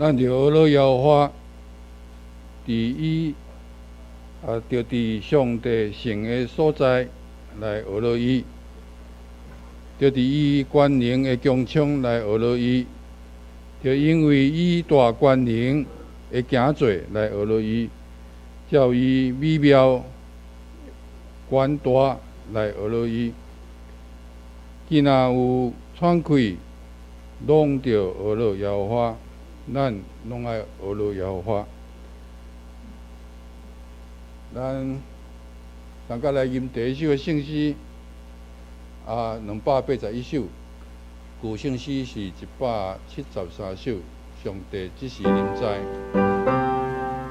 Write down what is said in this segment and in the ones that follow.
咱著學樂耶和華，佇伊啊，著佇上帝聖的所在來學樂伊，著佇伊權能的穹蒼來學樂伊，著因為伊大權能的行做來學樂伊，照伊美妙權大來學樂伊。既若有喘氣，攏著學樂耶和華，咱攏愛學樂耶和華。咱大家來吟第一首的聖詩，啊，281首，舊聖詩是173首。上帝這時臨在，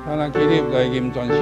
請咱起立來吟全首。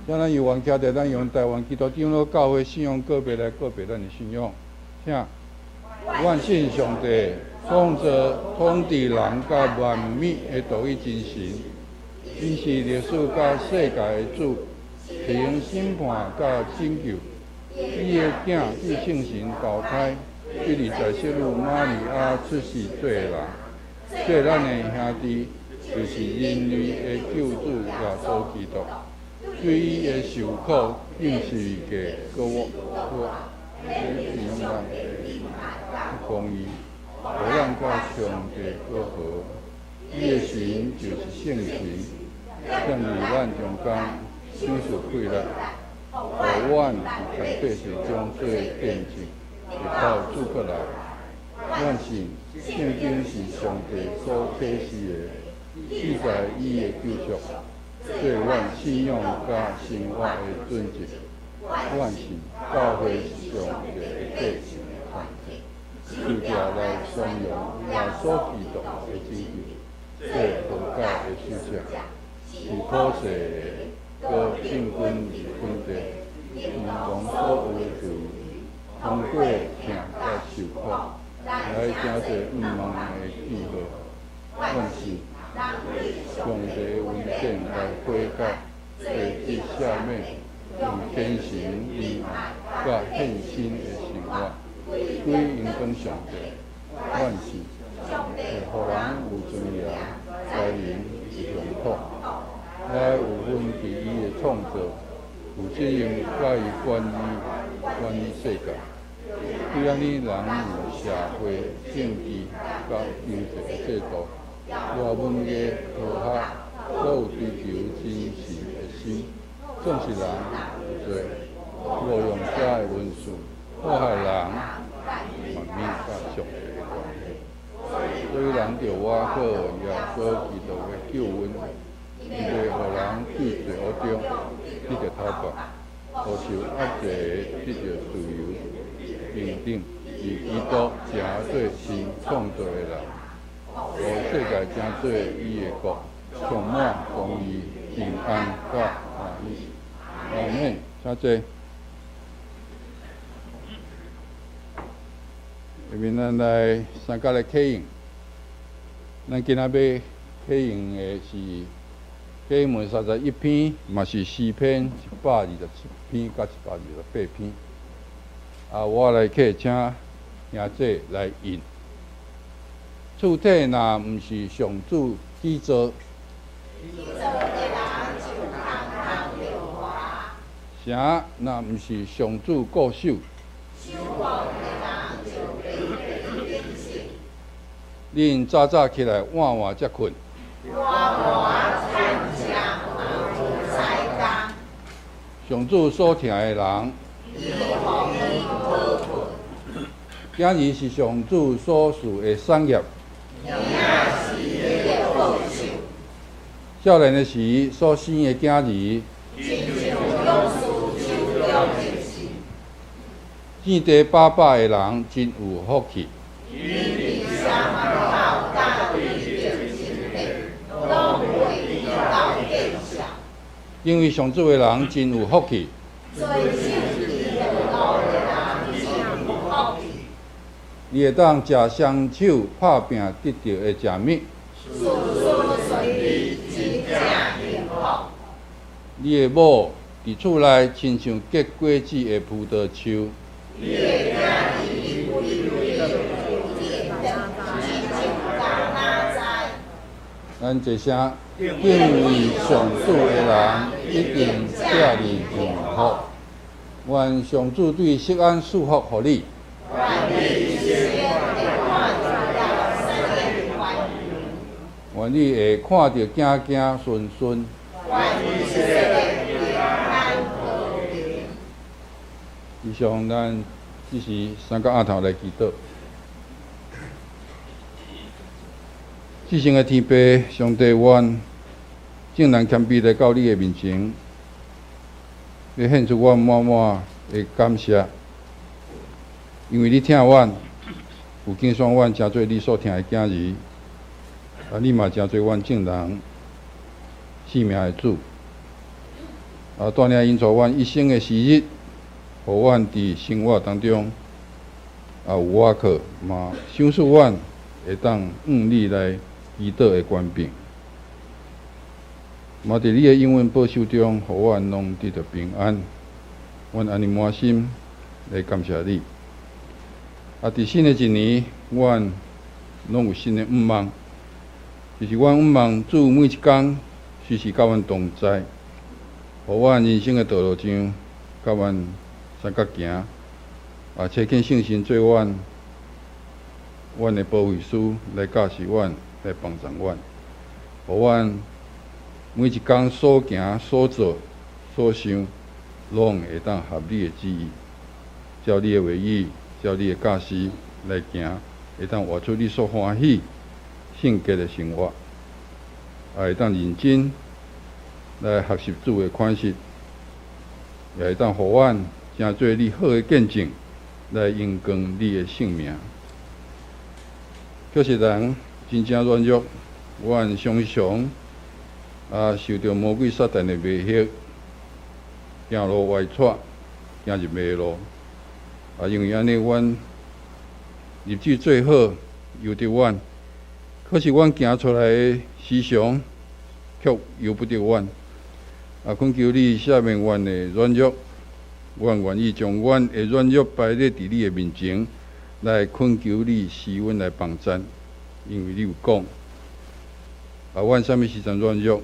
請咱有緣徛佇咱用台灣基督長老教會信仰告白來告白咱的信仰，請。阮信上帝，創造統治人佮萬物的獨一真神，伊是歷史佮世界的主，行審判佮拯救。伊的囝佇聖神投胎，得佇在聖女瑪利亞出世做人，做咱的兄弟，就是人類的救主耶穌基督。對伊的受苦，釘十字架，閣活，予咱公義，予咱佮上帝閣和。伊的神就是聖神，踮佇咱中間賞賜氣力，予阮佇百姓中做見證，直到主閣來。阮信聖經是上帝所啟示的，記載伊的救贖，做阮信仰佮生活的準則。阮信教會是上帝的百姓的團體，受召來宣揚耶穌基督的拯救，做和解的使者，是普世的，閣進軍佇本地，毋容所有的罪，通過疼佮受苦，來成做向望的記號。阮信上帝的恩典來悔改、罪得赦免、用虔誠、憐愛佮獻身的生活，歸榮光上帝。阮信會予人有尊嚴、才能、有鄉土，也有份佇伊的創造，有責任佮伊管理世界。對按呢，人有社會、政治佮經濟的制度，倚文藝、科學，閣有追求精神的心，總是人有罪，誤用遮的文字，破壞人、萬物佮上帝的關係。所以人著倚靠耶穌基督的救恩，伊袂予人對罪惡中得著討伐，予受壓制的得著自由、平等，以基督成做新創造的人，予世界成做伊的國，充滿公義、平安佮歡喜。阿們，請坐。下面咱來三角來啟應。咱今仔欲啟應的是啟應文31篇，嘛是詩篇127篇佮128篇。啊，我來啟請兄姐來印。厝體若毋是上主起造，城若毋是上主固守，恁早早起來晚晚才睏。上主所疼的人，囝兒是上主所賜的產業。少年的時所生的囝兒，見地飽飽的人真有福氣。敬畏上主的人真有福氣。你會當食雙手拍拚得著的食物。你的某佇厝內親像結果子的葡萄樹。咱齊聲，敬畏上主的人一定遮爾幸福。願上主對錫安賜福予你。願你會看著子子孫孫。以上咱這時三個阿頭來祈禱。至聖的天父上帝，阮眾人謙卑來到你的面前，欲獻出阮滿滿的感謝，因為你疼阮，有揀選阮成做你所疼的囝兒，啊，你嘛成做阮眾人性命的主，啊，帶領引導阮一生的時日，予阮佇生活當中，啊，有倚靠，嘛賞賜阮會當向你來祈禱的權柄，嘛佇你的應允保守中，予阮攏得著平安。阮按呢滿心來感謝你。啊，佇新的一年，阮攏有新的願望，就是阮願望主每一工時時佮阮同在，予阮人生的道路上，佮阮相佮行。啊，差遣聖神做阮的保惠師來教示阮，來幫助阮，予阮每一工所行、所做、所想，攏會當合你的旨意，照你的話語，照你的教示來行，會當活出你所歡喜、聖潔的生活，也會當認真來學習主的款式，也會當予阮成做你好的見證，來榮光你的聖名。確實人真正軟弱，阮常常啊受著魔鬼撒旦的迷惑，行路歪趖，行入迷路。啊，因為按呢，阮立志做好，由得阮，可是阮行出來的思想卻由不得阮。啊，懇求你赦免阮的軟弱，阮願意將阮的軟弱擺佇你的面前，來懇求你賜阮來幫贊，因為你有講，啊，阮啥物時陣軟弱，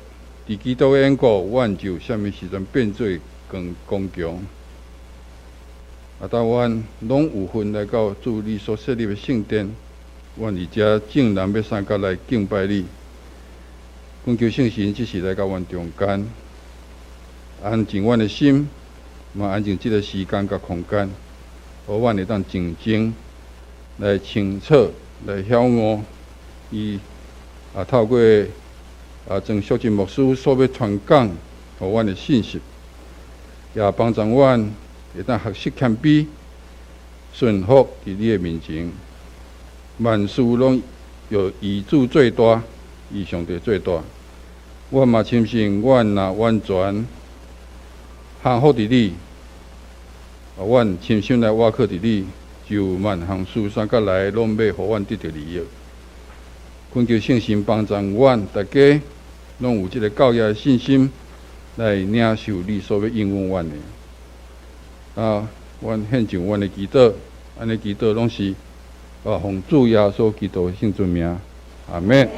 佇基督的緣故，阮就啥物時陣變做更剛強。啊，當阮攏有份來到主你所設立的聖殿，阮佇遮眾人欲相佮來敬拜你，懇求聖神這時來到阮中間，安靜阮的心，嘛安靜這个時間佮空間，予阮會當靜靜來清楚來曉悟，伊啊透過啊曾淑珍牧師所欲傳講予阮的信息，也幫助阮會當學習謙卑，順服佇你的面前，萬事攏要以主做大，以上帝做大。我嘛深信，阮若完全降服佇你，啊，阮深深來倚靠佇你，就萬項事相佮來，攏欲予阮得著利益。懇求聖神幫助阮，大家攏有這个教義的信心，來領受你所欲應允阮的。啊，阮獻上阮的祈禱，按呢祈禱攏是啊，奉主耶穌基督的聖尊名，阿們。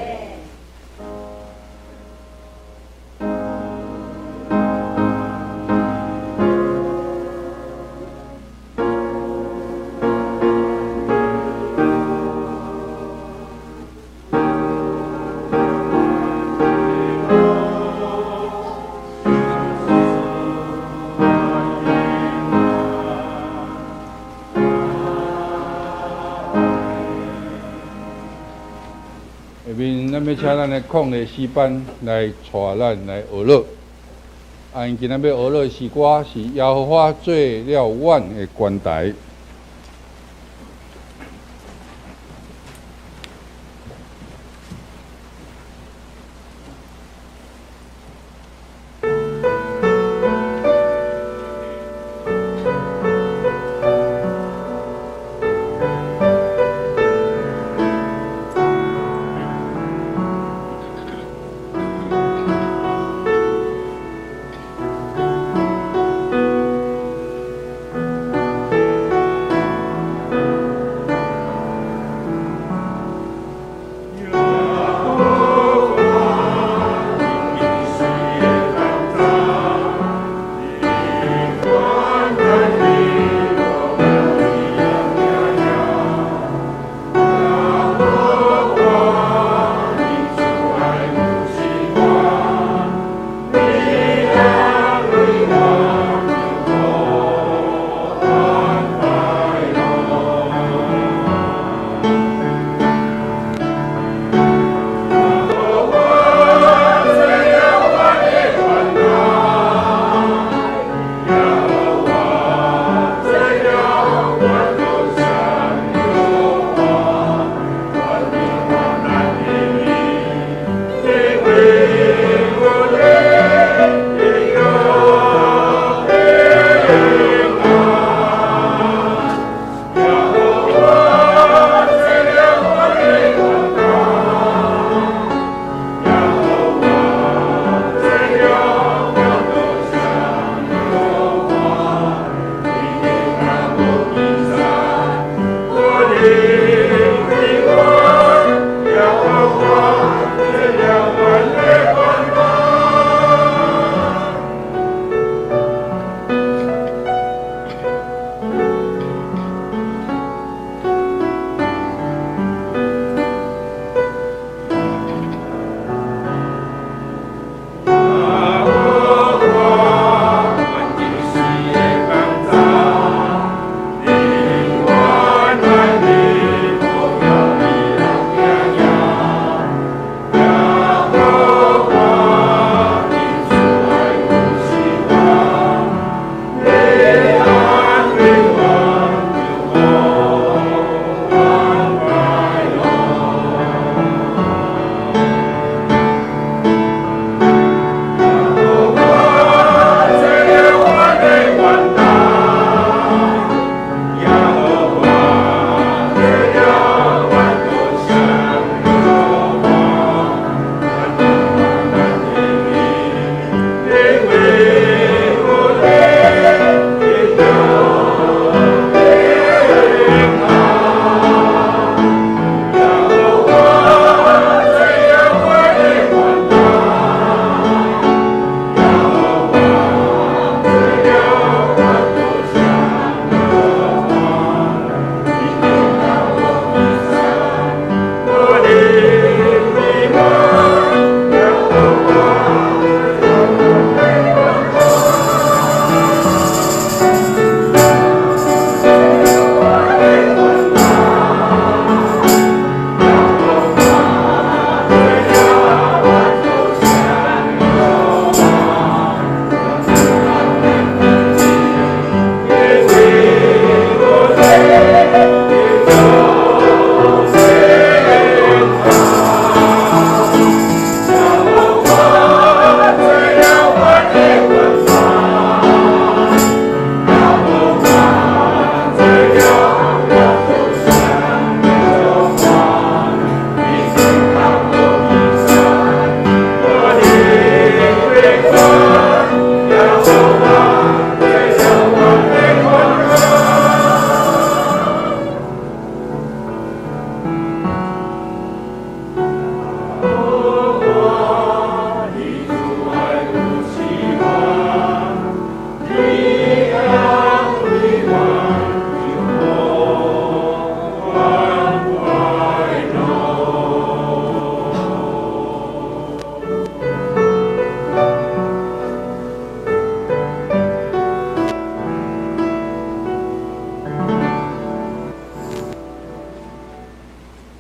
下面咱欲請咱的曠野詩班來帶咱來學樂。啊，𪜶今仔欲學樂的詩歌是耶和華做了阮的懸台。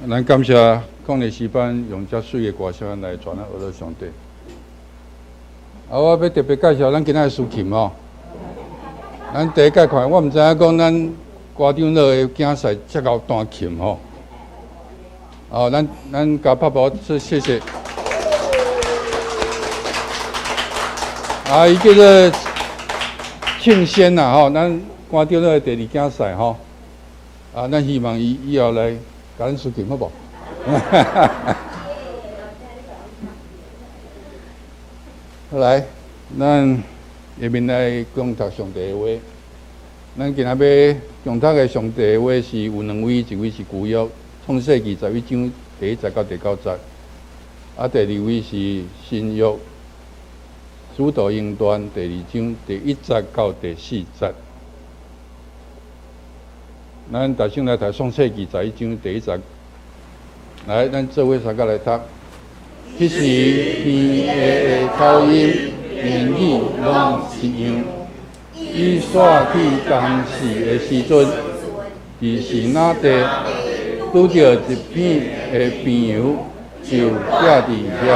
咱感謝曠野詩班用遮媠的歌聲來傳咱學上帝。啊，我欲特別介紹咱今仔的司琴哦。咱第一擺看，我毋知影講咱歌長老的囝婿遮𠢕彈琴吼。哦，咱共拍鼓，謝謝。啊，伊叫做慶先啦吼，咱歌長老的第二囝婿吼。啊，咱希望伊以後來共咱司琴好無？好來，咱下面來共讀上帝的話。咱今仔欲共讀的上帝的話是有兩位，一位是舊約創世記十一章第一節到第九節，啊，第二位是新約使徒行傳第二章第一節到第四節。咱大先來讀創世記十一章第一節，來，咱做伙三個來讀。彼時天下的口音、言語攏一樣。以煞去共事的時陣，佇示拿地拄著一片的綿羊，就寄佇遐。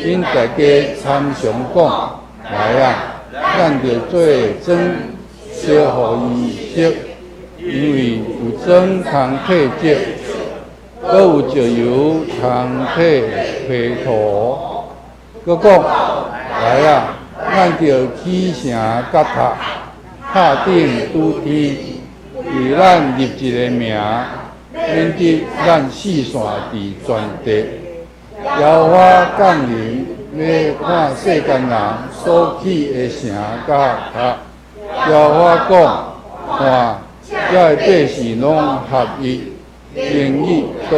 𪜶大家參詳講：來啊，咱著做磚燒予伊熟，因為有磚通替石，閣有石油通替皮塗。閣講：來啊，咱著起城蓋塔，塔頂拄天，為咱立一个名，免得咱四散佇全地。耶和華降臨，欲看世間人所起的城佮塔。耶和華講：看，遮的百姓攏合一，言語攏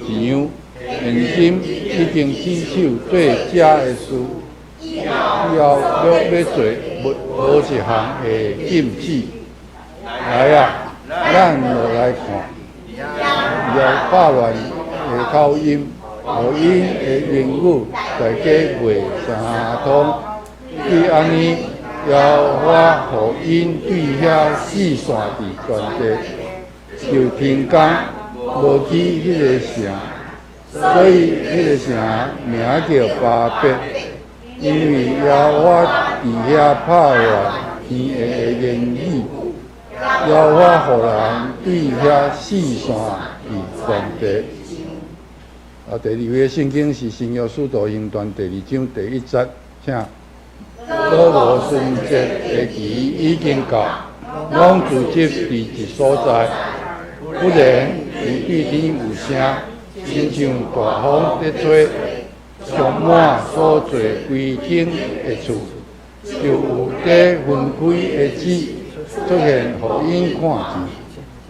一樣。現今已經起手做遮的事，以後閣欲做，無一項會禁止。來啊，咱落來看，伊後拍亂的口音，予𪜶的言語大家袂相通。對按呢，耶和華予𪜶對遐四散佇全地，就停工，無起彼个城，所以彼个城名叫巴別，因為耶和華佇遐拍亂天下的言語。耶和華予人對遐四散佇全地。啊，第二位聖經是新約使徒行傳第二章第一節，請。閣五旬節的期已經到，攏聚集佇一所在。忽然有對天有聲，親像大風佇吹，充滿所坐規間的厝，就有塊分開的舌出現，予𪜶看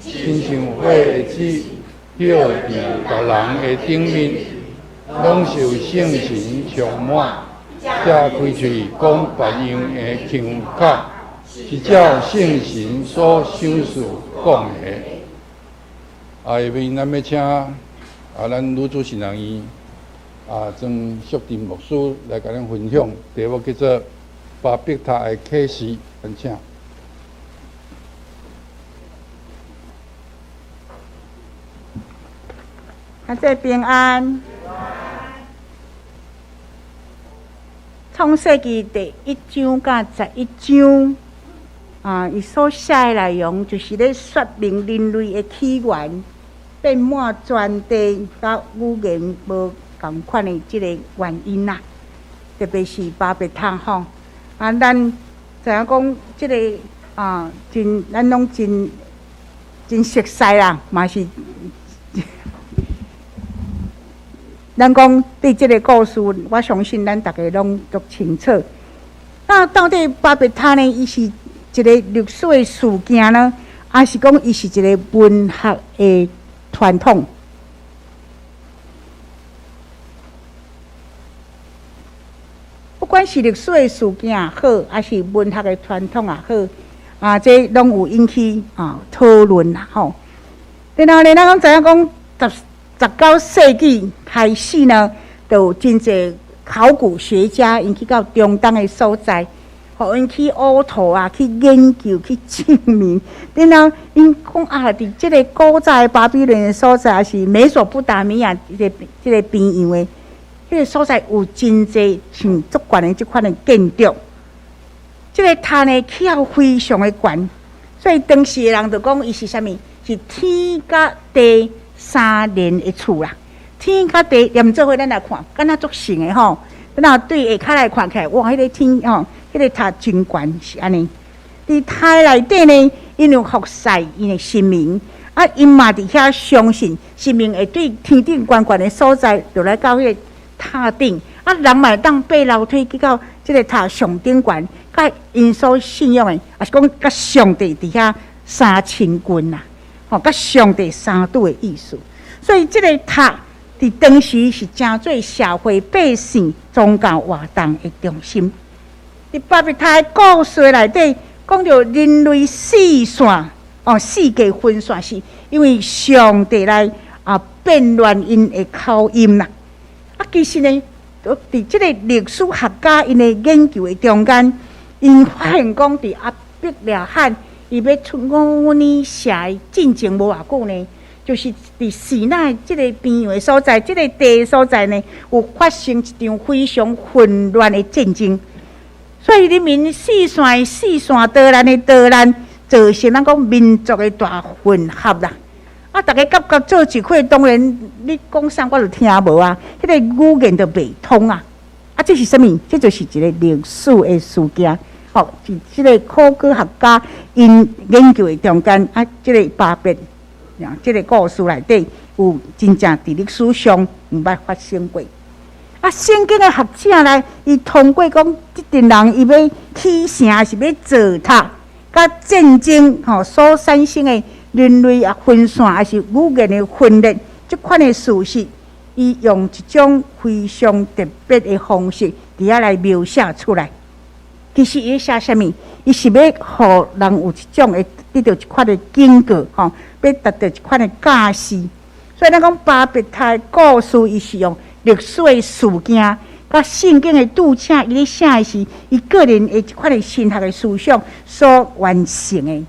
見，親像火的舌，歇佇逐人的頂面，攏受聖神充滿，才開喙講別樣的腔口，是照聖神所賞賜講的。啊，下面咱欲請啊，咱女子神學院啊曾淑珍牧師來共咱分享，題目叫做《巴別塔的啟示》，咱請。大家平安。創世記第一章佮十一章，啊，伊所寫的內容就是咧說明人類的起源，遍滿全地，佮語言無仝款的這个原因啦。特別是巴別塔吼，啊，咱知影講這个啊，真咱攏真真熟似啦，嘛是。咱講對這个故事，我相信咱逐家攏足清楚。那到底巴別塔呢？伊是一个歷史的事件呢，抑是講伊是一个文學的傳統？不管是歷史的事件也好，抑是文學的傳統也好，啊，這攏有引起啊討論啦吼。然後呢，咱攏知影講十九世紀開始呢，就有真濟考古學家𪜶去到中東的所在，予𪜶去挖土啊，去研究，去證明。然後𪜶講啊，佇這个古早的巴比倫的所在，抑是美索不達米亞這个邊緣的，彼个所在有真濟像足懸的這款的建築。這个塔呢起予非常的懸，所以當時的人就講伊是啥物？是天佮地相連的厝啦。天佮地連做伙，咱來看，敢若足像的吼。咱若對下跤來看起來，哇！彼个天吼，彼个塔真懸是按呢。佇塔內底呢，𪜶有服侍𪜶的神明，啊，𪜶嘛佇遐相信神明會對天頂懸懸的所在，落來到彼个塔頂，啊，人嘛會當爬樓梯去到這个塔上頂懸，佮𪜶所信仰的，抑是講佮上帝佇遐相親近啦，吼，佮上帝相拄的意思。所以這个塔佇當時是成做社會百姓宗教活動的中心。佇巴別塔的故事內底，講著人類四散哦，世界分散是因為上帝來啊變亂𪜶的口音啦。啊，其實呢，佇這个歷史學家𪜶的研究的中間，𪜶發現講，佇亞伯拉罕伊欲出五年社的進前無偌久呢，就是佇示拿這个邊緣的所在，這个地所在呢，有發生一場非常混亂的戰爭。所以人民四散四散逃難的逃難，造成咱講民族的大混合啦。啊，逐家夾夾做一塊，當然你講啥我就聽無啊，彼个語言就袂通啊。啊，這是啥物？這就是一个歷史的事件。吼，是這个考古學家𪜶研究的中間啊，這个巴別。這个故事內底有真正佇歷史上毋捌發生過。啊，聖經的學者來，伊通過講，這陣人伊欲起城，抑是欲造塔，佮戰爭吼所產生的人類啊分散，抑是語言的分裂，這款的事實，伊用一種非常特別的方式，佇遐來描寫出來。其實伊寫啥物？伊是欲予人有一種會得著一款的警告，吼，欲達著一款的教示。所以咱講巴別塔的故事，伊是用歷史的事件，佮聖經的著者，伊咧寫的是伊個人的一款的神學的思想所完成的。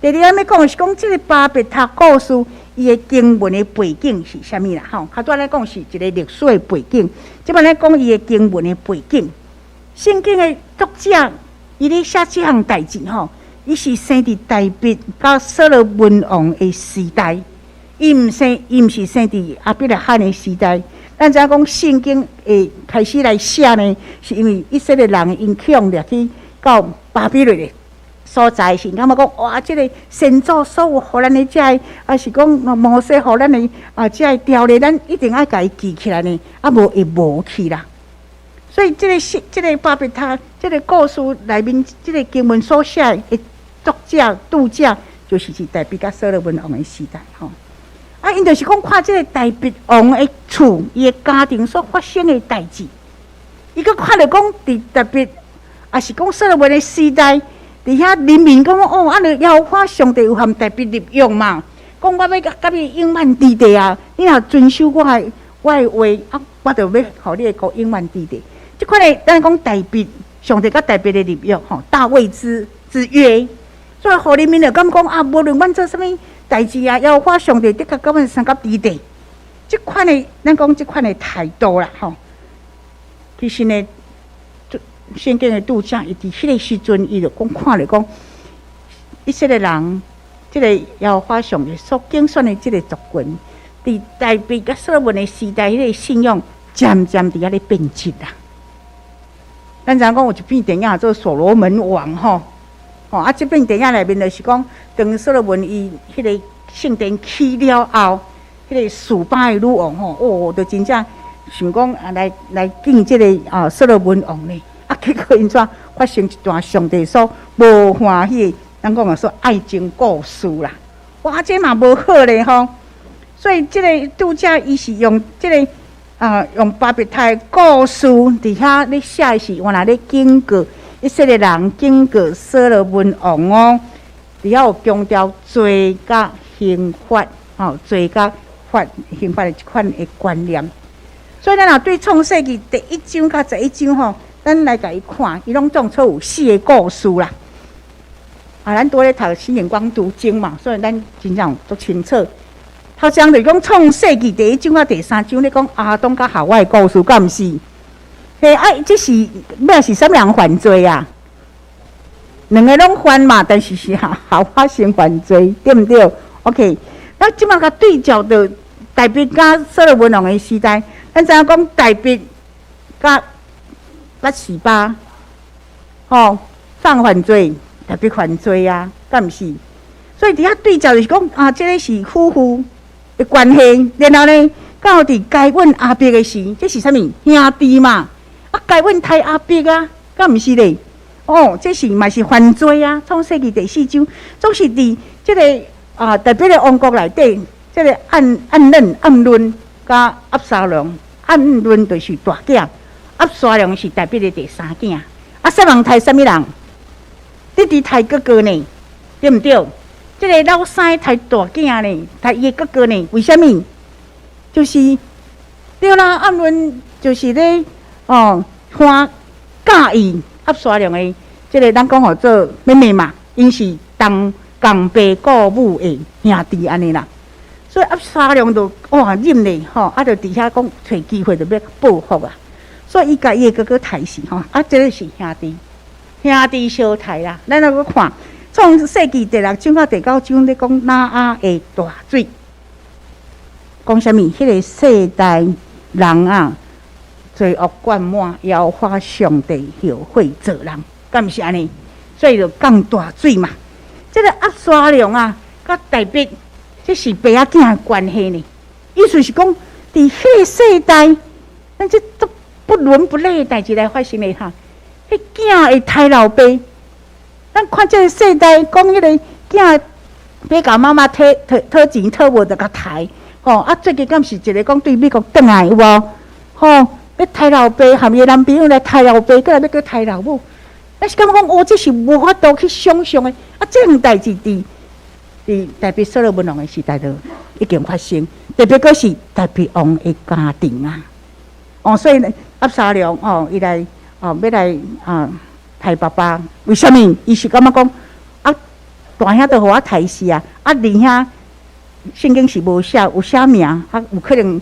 第二仔欲講的是講這个巴別塔故事，伊的經文的背景是啥物啦？吼，較拄仔咧講是一個歷史的背景，這擺咧講伊的經文的背景。聖經的作者，伊咧寫這項代誌吼，伊是生佇大衛佮所羅門王的時代，伊毋是生佇亞伯拉罕的時代。咱知影講聖經會開始來寫呢，是因為以色列人𪜶去予掠去到巴比倫的所在時，感覺講哇，這个先祖所有予咱的這个，抑是講摩西予咱的啊，這个條例，咱一定愛共伊記起來呢，啊無會無去啦。所以，這个是這个巴別塔這个故事內面，這个經文所寫的作者、著者，就是佇大衛佮所羅門王的時代吼。啊，𪜶就是講看這个大衛王的厝，伊的家庭所發生的代誌，伊閣看著講，佇大衛，抑是講所羅門的時代，佇遐人民講哦，按呢耶和華上帝有和大衛立約嘛，講我欲佮你永遠佇地啊，你若遵守我的話，啊，我就欲予你的國永遠佇地。這款的，咱講大衛，上帝佮大衛的立約，吼，大衛之約，所以予人民就感覺講啊，無論阮做啥物代誌啊，耶和華上帝的確佮阮相佮佇地。這款的，咱講這款的態度啦，吼，其實呢，聖經的著者伊佇彼個時陣，伊就講看著講，以色列人，這個耶和華上帝所揀選的這個族群，佇大衛佮所羅門的時代，彼個信仰漸漸佇遐咧變質啦。咱知影講有一片電影做《所羅門王》吼，吼啊！這片電影內面就是講，當所羅門伊彼个聖殿起了後，彼个示巴的女王吼，哦，就真正想講啊，來見這个啊所羅門王呢。啊，結果𪜶怎發生一段上帝所無歡喜的，咱講啊說愛情故事啦。哇，這嘛無好咧吼。所以這个著者伊是用這个啊，用巴別塔的故事佇遐咧寫的是，原來咧警告以色列人，警告所羅門王哦，佇遐有強調罪佮刑罰，吼，罪佮罰刑罰的這款的觀念。所以咱若對創世記第一章佮十一章吼，咱來共伊看，伊攏總出有四个故事啦。啊，咱拄咧讀新眼光讀經嘛，所以咱真正足清楚。頭章就講創世記第一章到第三章咧講亞當佮夏娃的故事，敢毋是？嘿，啊，這是欲是啥物人犯罪啊？兩个攏犯嘛，但是是夏夏娃先犯罪，對毋對？OK，咱這馬共對照著大衛佮所羅門王的時代，咱知影講大衛佮拔示巴，吼，誰犯罪，大衛犯罪啊，敢毋是？所以佇遐對照就是講啊，這个是夫婦的關係，然後呢，到佇該隱亞伯的時，這是啥物兄弟嘛？啊，該隱刣亞伯啊，敢毋是咧？哦，這是嘛是犯罪啊！創世記第四章，總是佇這个啊，大衛的王國內底，這个暗暗嫩暗嫩佮押沙龍，暗嫩就是大囝，押沙龍是大衛的第三囝。啊，啥人刣啥物人？弟弟刣哥哥呢？對毋對？這个老三刣大囝呢，刣伊的哥哥呢？為啥物？就是對啦，暗嫩就是咧哦，歡佮意押沙龍的這个，咱講號做妹妹嘛，𪜶是同共爸顧母的兄弟按呢啦。所以押沙龍就哇忍咧吼，啊就佇遐講揣機會就欲報復啊。所以伊共伊的哥哥刣死吼，啊，這个是兄弟，兄弟相刣啦。咱來閣看創世記第六章到第九章咧講挪亞的大水，講啥物？彼个世代人啊，罪惡貫滿，耶和華上帝後悔造人，敢毋是按呢？所以就降大水嘛。這个押沙龍啊，佮大衛，這是爸仔囝的關係呢。意思是講，佇彼个世代，咱這都不倫不類的代誌來發生的哈。彼囝會刣老爸，咱看這个世代講彼個囝欲共媽媽討討討錢討無就共刣，吼啊！最近敢是一个講對美國轉來有無？吼，欲刣老爸，含伊男朋友來刣老爸，閣來欲閣刣老母，咱是感覺講哦，這是無法度去想象的。啊，這項代誌佇大衛所羅門王的時代就已經發生，特別閣是大衛王的家庭啊。哦，所以押沙龍哦，伊來哦，欲來啊刣爸爸，為啥物？伊是感覺講啊，大兄都予我刣死啊，啊二兄聖經是無寫有寫名，啊有可能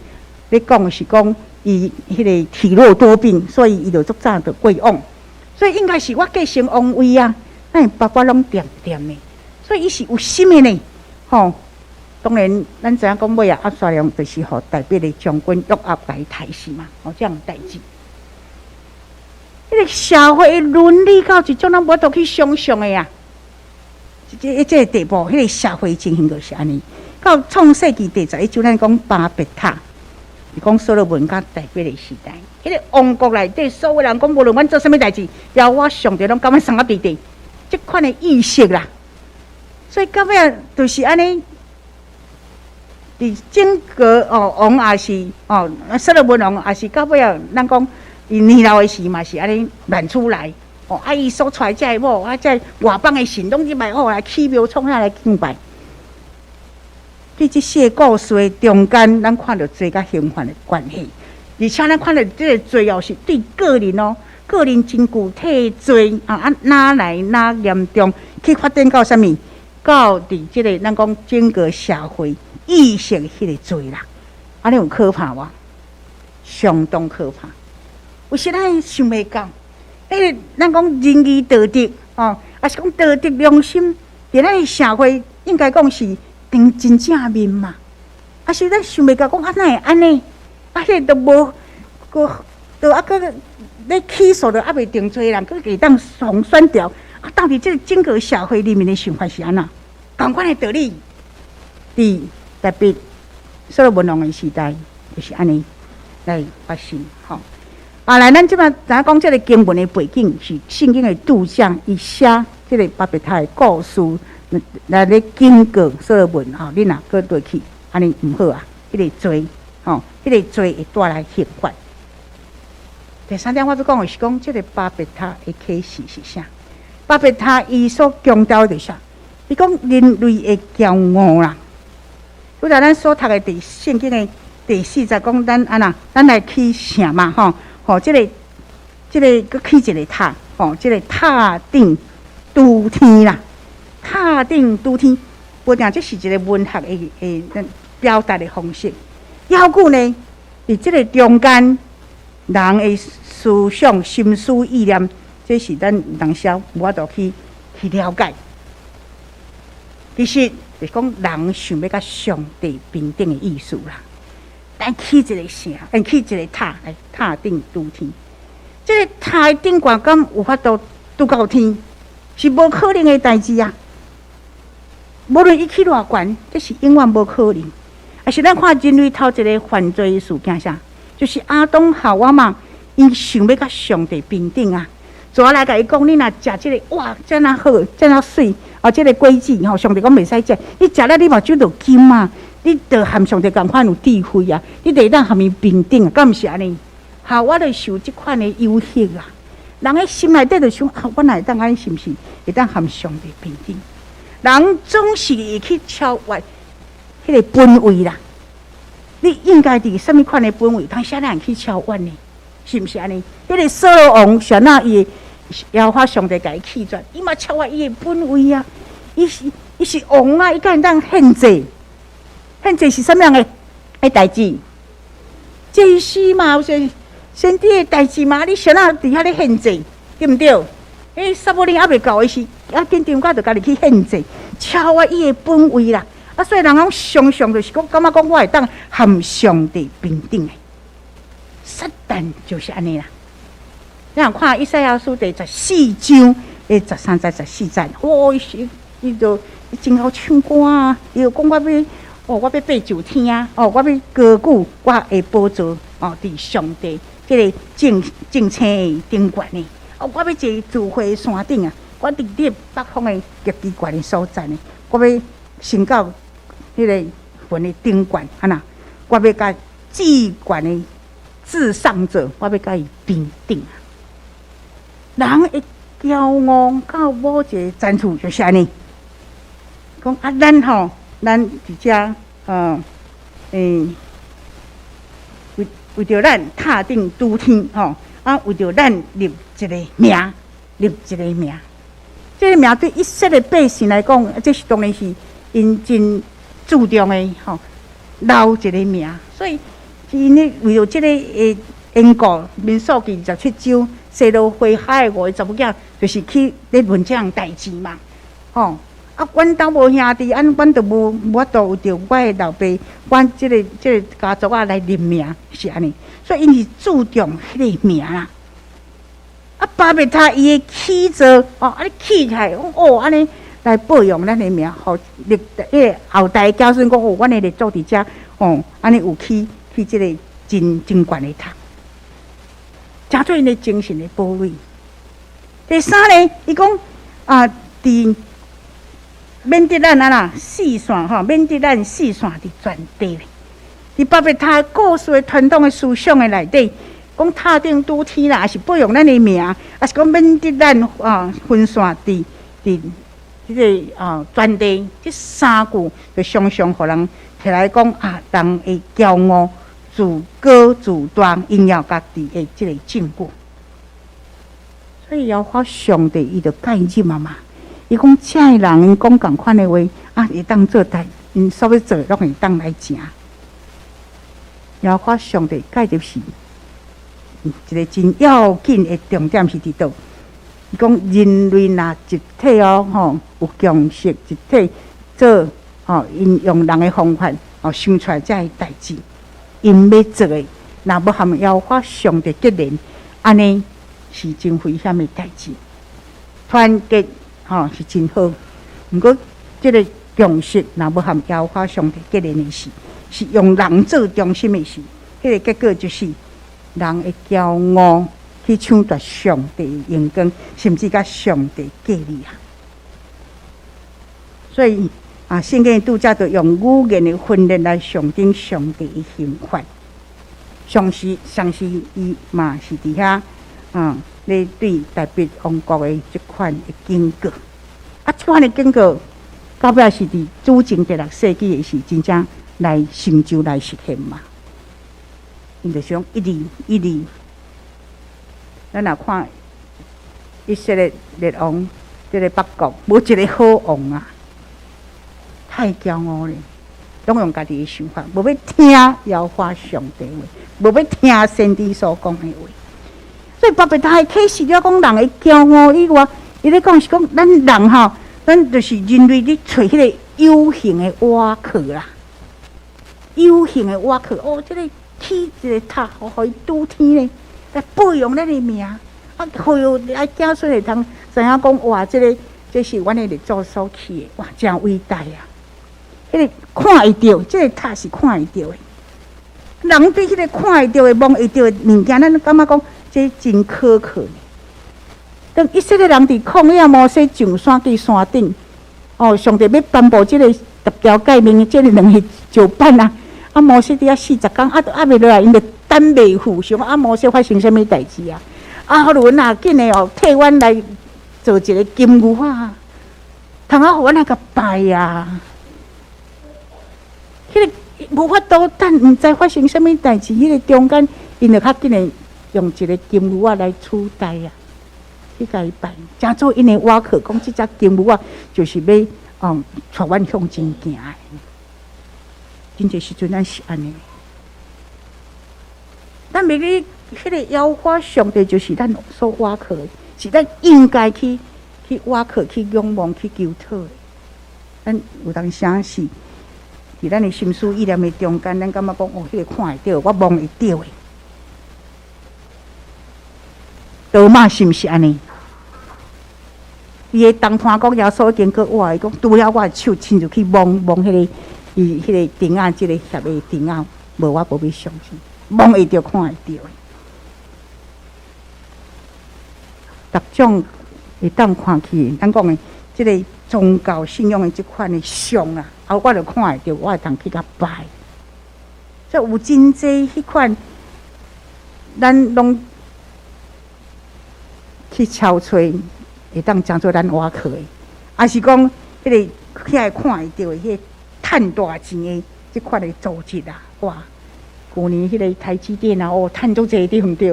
咧講是講伊彼个體弱多病，所以伊就足早就過往，所以應該是我繼承王位啊，咱爸爸攏恬恬的，所以伊是有心的呢，吼。當然，咱知影講尾仔押沙龍就是予大衛的將軍約押共伊刣死嘛，吼，這樣代誌。彼个社會倫理到一種咱無法度去想象的啊，這個地步，彼個社會情形就是按呢。到創世紀第十一章，咱講巴別塔，是講所羅門佮大衛的時代，彼个王國內底所有人講，無論阮做啥物代誌，耶和華上帝攏感覺送仔佇底，這款的意識啦。所以到尾仔就是按呢。佇整個哦，王也是哦，所羅門王也是到尾仔，咱講伊年老的時嘛是按呢亂出來哦，啊伊所娶這个某，啊這外邦的神攏入來哦來起廟創啥來敬拜。佇這四个故事的中間，咱看著罪佮刑罰的關係，而且咱看著這个罪哦是對個人哦，個人真具體罪啊啊，哪來哪嚴重，去發展到啥物？到佇這个咱講整個社會意識彼个罪啦，按呢有可怕無？相當可怕。有時咱想袂到，彼个咱講仁義道德哦，抑是講道德良心，佇咱的社會應該講是真真正面嘛。啊是咱想袂到講啊，哪會按呢？啊，彼个都無，閣都猶閣咧起訴都猶未定罪人，閣會當予選掉。啊，到底這個整個社會裡面的想法是按怎？仝款的道理，佇大衛所羅門王的時代就是按呢來發生吼。啊，來，咱這擺知影講這个經文的背景是聖經的著者伊寫這个巴別塔的故事來咧警告所羅門吼，你若閣落去，按呢毋好啊，彼个罪吼，彼个罪會帶來刑罰。第三點我欲講的是講這个巴別塔的啟示是啥？巴別塔伊所強調的是啥？伊講人類的驕傲啦。拄才咱所讀的佇聖經的第四節講咱按怎，咱來起城嘛吼，吼，這个這个閣起一个塔，吼，這个塔頂諸天啦，塔頂諸天，無定這是一个文學的表達的方式。猶閣呢，佇這个中間，人的思想、心思、意念，這是咱有當時無法度去了解。其實就是講人想欲佮上帝平等的意思啦。咱起一个城，起一个塔來塔頂諸天。這个塔的頂懸敢有法度拄到天？是無可能的代誌啊！無論伊起偌懸，這是永遠無可能。啊是咱看人類頭一个犯罪事件啥？就是亞當夏娃嘛，𪜶想欲佮上帝平等啊！蛇來共伊講，你若食這个，哇，遮爾好，遮爾媠，哦，這个果子吼，上帝講袂使食，你食了你目睭就金啊！你就和上帝仝款有智慧啊！你就會當和伊平等啊，敢毋是按呢？夏娃就受這款的誘惑啊！人的心內底就想啊，我若會當按呢，是毋是會當和上帝平等？人總是會去超越彼个本位啦。你應該佇啥物款的本位，當啥人去超越呢？是毋是按呢？彼个掃羅王啥那伊耶和華上帝共伊棄絕，伊嘛超越伊的本位啊！伊是王啊，伊敢會當獻祭？獻祭是啥物樣的代誌？祭司嘛，有說先知的代誌嘛，你啥那佇遐咧獻祭，對毋對？欸，撒母耳猶未到的時，啊緊張甲就家己去獻祭，超越伊的本位啦。啊，所以人講常常就是講，感覺講我會當和上帝平等的。撒旦就是按呢啦。你若看以賽亞書第十四章的十三節、十四節，哦，伊是伊就伊真𠢕唱歌啊，伊就講我欲，哦，我欲爬上天啊，哦，我欲高舉我的寶座，哦，佇上帝這个眾眾星的頂懸呢。哦，我欲坐聚會山頂啊，我佇你北方的極其懸的所在呢，我欲升到彼个雲的頂懸，按呢，我欲佮至懸的至上者，我欲佮伊平等啊。人會驕傲到某一个層次，就是按呢。講啊，咱吼，咱佇遮，為著咱塔頂諸天吼，啊，為著咱立一個名，立一個名。這个名對以色列百姓來講，這是當然是𪜶真注重的吼，留一个名。所以，𪜶咧為著這个的緣故，民數記27章，西羅非哈的五个查某囝，就是去咧問這項代誌嘛，吼。啊，阮兜無兄弟，按阮就無法度為著我的老爸，阮這个家族啊來立名，是按呢。所以𪜶是注重彼个名啦。啊，巴別塔伊的起座，哦，按呢起起來，講哦，按呢來保養咱的名，予歷彼個後代子孫講哦，阮的列祖佇遮，哦，按呢有起起這个真真懸的塔，誠做𪜶的精神的堡壘。第三呢，伊講啊，佇免得咱啊啦四散吼，免得咱四散佇全地。佇巴別塔故事的傳統的思想的內底，講塔頂諸天啦，抑是保養咱的名，抑是講免得咱啊分散佇這个啊全地。這三句就常常予人提來講啊，人會驕傲、自高自大，榮耀家己的這个證據。所以耶和華上帝伊就介入啊嘛。伊講，遮的人𪜶講仝款的話，啊，會當做代，𪜶所欲做的攏會當來成。耶和華上帝介入是一个真要緊的重點是佇佗？伊講人類若集體哦，吼，有共識集體做吼，𪜶用人的方法哦，想出來遮个代誌，𪜶欲做的，若無含耶和華上帝結連，按呢是真危險的代誌。團結吼是真好，毋過這个共識若無含耶和華上帝結連的時，是用人做中心的時，彼个結果就是人會驕傲去搶奪上帝的榮光，甚至佮上帝較力啊。所以啊，聖經拄則就用語言的分裂來象徵上帝的刑罰。上時上時，伊嘛是佇遐啊，咧對大衛王國的這款的警告。啊，這款的警告，到尾是佇主前第六世紀的時，真正來成就來實現嘛。𪜶就想一字一字，咱若看以色列列王，這个北國無一个好王啊，太驕傲咧，攏用家己的想法，無欲聽耶和華上帝話，無欲聽先知所講的話。所以巴別塔的啟示了講人的驕傲以外，伊咧講是講咱人吼，咱就是人類咧揣彼个有形的倚靠啦，有形的倚靠哦，這个起一个塔，予伊拄天咧，來報揚咱的名，啊，予啊子孫會通知影講哇，這个這是阮的列祖所起的，哇，誠偉大啊！彼个看會著，這个塔是看會著的。人對彼个看會著的、摸會著的物件，咱感覺講這真可靠。當以色列人佇曠野，摩西上山去山頂，哦，上帝欲頒布這个十條誡命，這个兩个石板啊，啊，摩西佇遐四十工，啊，都抑袂落來，𪜶就等袂赴，想講啊，摩西發生啥物代誌啊？啊，予阮啊，緊的哦，替阮來做一个金牛仔，通啊，予阮來共拜啊！彼个無法度等，毋知發生啥物代誌，彼个中間，𪜶就較緊的用一個金牛仔來取代啊，去共伊拜，成做𪜶的倚靠，講這隻金牛仔就是欲哦，帶阮向前行的。真濟時陣咱是按呢，咱袂記彼个耶和華上帝就是咱所倚靠的，是咱應該去倚靠、去仰望、去求討的。咱有當時是佇咱的心思意念的中間，咱感覺講哦，彼个看會著，我摸會著的。多馬是毋是按呢？伊的同伴講耶穌已經閣活，伊講除了我的手親自去摸摸彼个伊彼个釘仔，這个協的釘仔，無我無欲相信，摸會著看會著的。逐種會當看起，咱講的這个宗教信仰的這款的像啊，啊，我就看會著，我會通去共拜。所以有真濟彼款，咱攏去敲揣，會當成做咱倚靠的，抑是講彼个遐會看會著的，彼个趁大錢的這款的組織啊，哇！舊年彼個台積電啊，哦，趁足濟對毋對？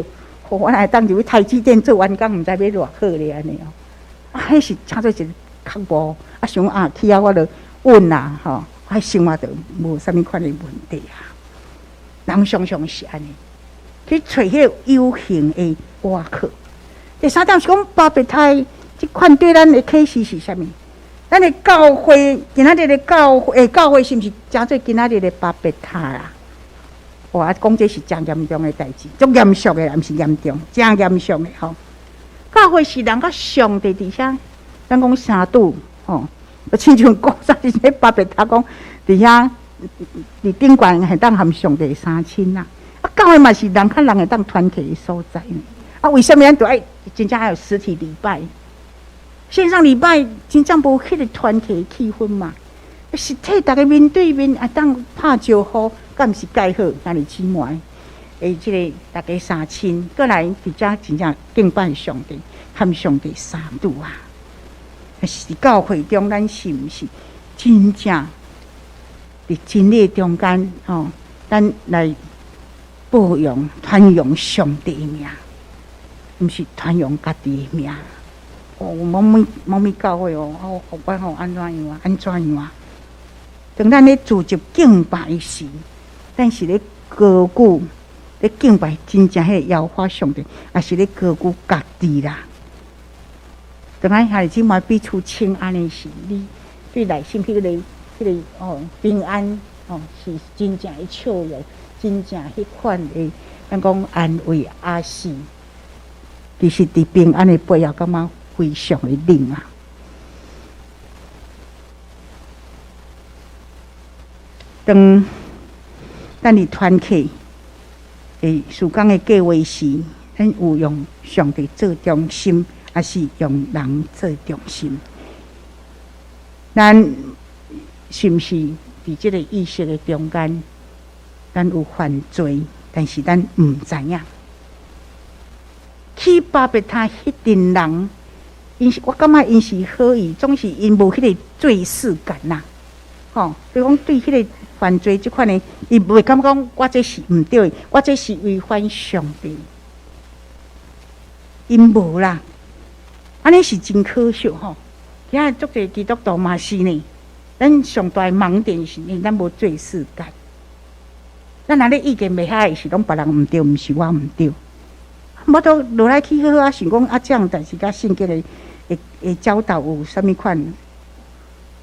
哦，我若會當入去台積電做員工，毋知欲偌好咧按呢哦。啊，彼是成做一个較無，啊，想啊，去遐我就穩啦，吼，啊，生活就無啥物款的問題啊。人常常是按呢，去揣彼个有形的倚靠。第三點是講巴別塔這款對咱的啟示是啥物？咱的教會今仔日的教會，教會是毋是成做今仔日的巴別塔啊？哇！講這是誠嚴重的代誌，足嚴肅的，毋是嚴重，誠嚴肅的吼。教會是人佮上帝佇遐，咱講相拄吼，親像古早時陣巴別塔講佇遐佇頂懸會當和上帝相親啊。啊，教會嘛是人佮人會當團契的所在呢。啊，為啥物咱著愛真正愛有實體禮拜？線上禮拜真正無彼個團契的氣氛嘛？實體逐家面對面會當拍招呼，敢毋是蓋好？兄弟姊妹，會這个逐家相親，閣來佇遮真正敬拜上帝，和上帝相拄啊！是教會中，咱是毋是真正佇真理中間吼？咱來報揚、傳揚上帝的名，毋是傳揚家己的名。哦，某某某某教會哦，哦，我吼按怎樣啊？按怎樣啊？當咱咧聚集敬拜時，咱是咧高舉咧敬拜真正彼个耶和華上帝，抑是咧高舉家己啦？當咱兄弟姊妹彼此請安的時，你對內心彼个哦平安哦，是真正的笑容，真正彼款的，咱講安慰，抑是其實佇平安的背後，感覺非常的冷啊！當咱佇團契的事工的計劃時，咱有用上帝做中心，抑是用人做中心？咱是毋是佇這個意識的中間，咱有犯罪，但是咱毋知影。起巴別塔彼陣人，𪜶是我感覺𪜶是好意，總是𪜶無彼個罪識感啦。吼，比如講對彼個犯罪這款的，伊袂感覺講我這是毋對的，我這是違反上帝。𪜶無啦，按呢是真可惜吼。今仔足濟基督徒嘛是呢，咱上大盲點是呢，咱無做世界。咱若咧意見袂合的時，攏別人毋對，毋是我毋對。無都落來去好好啊，想講啊，這樣代誌佮聖經的教導有啥物款？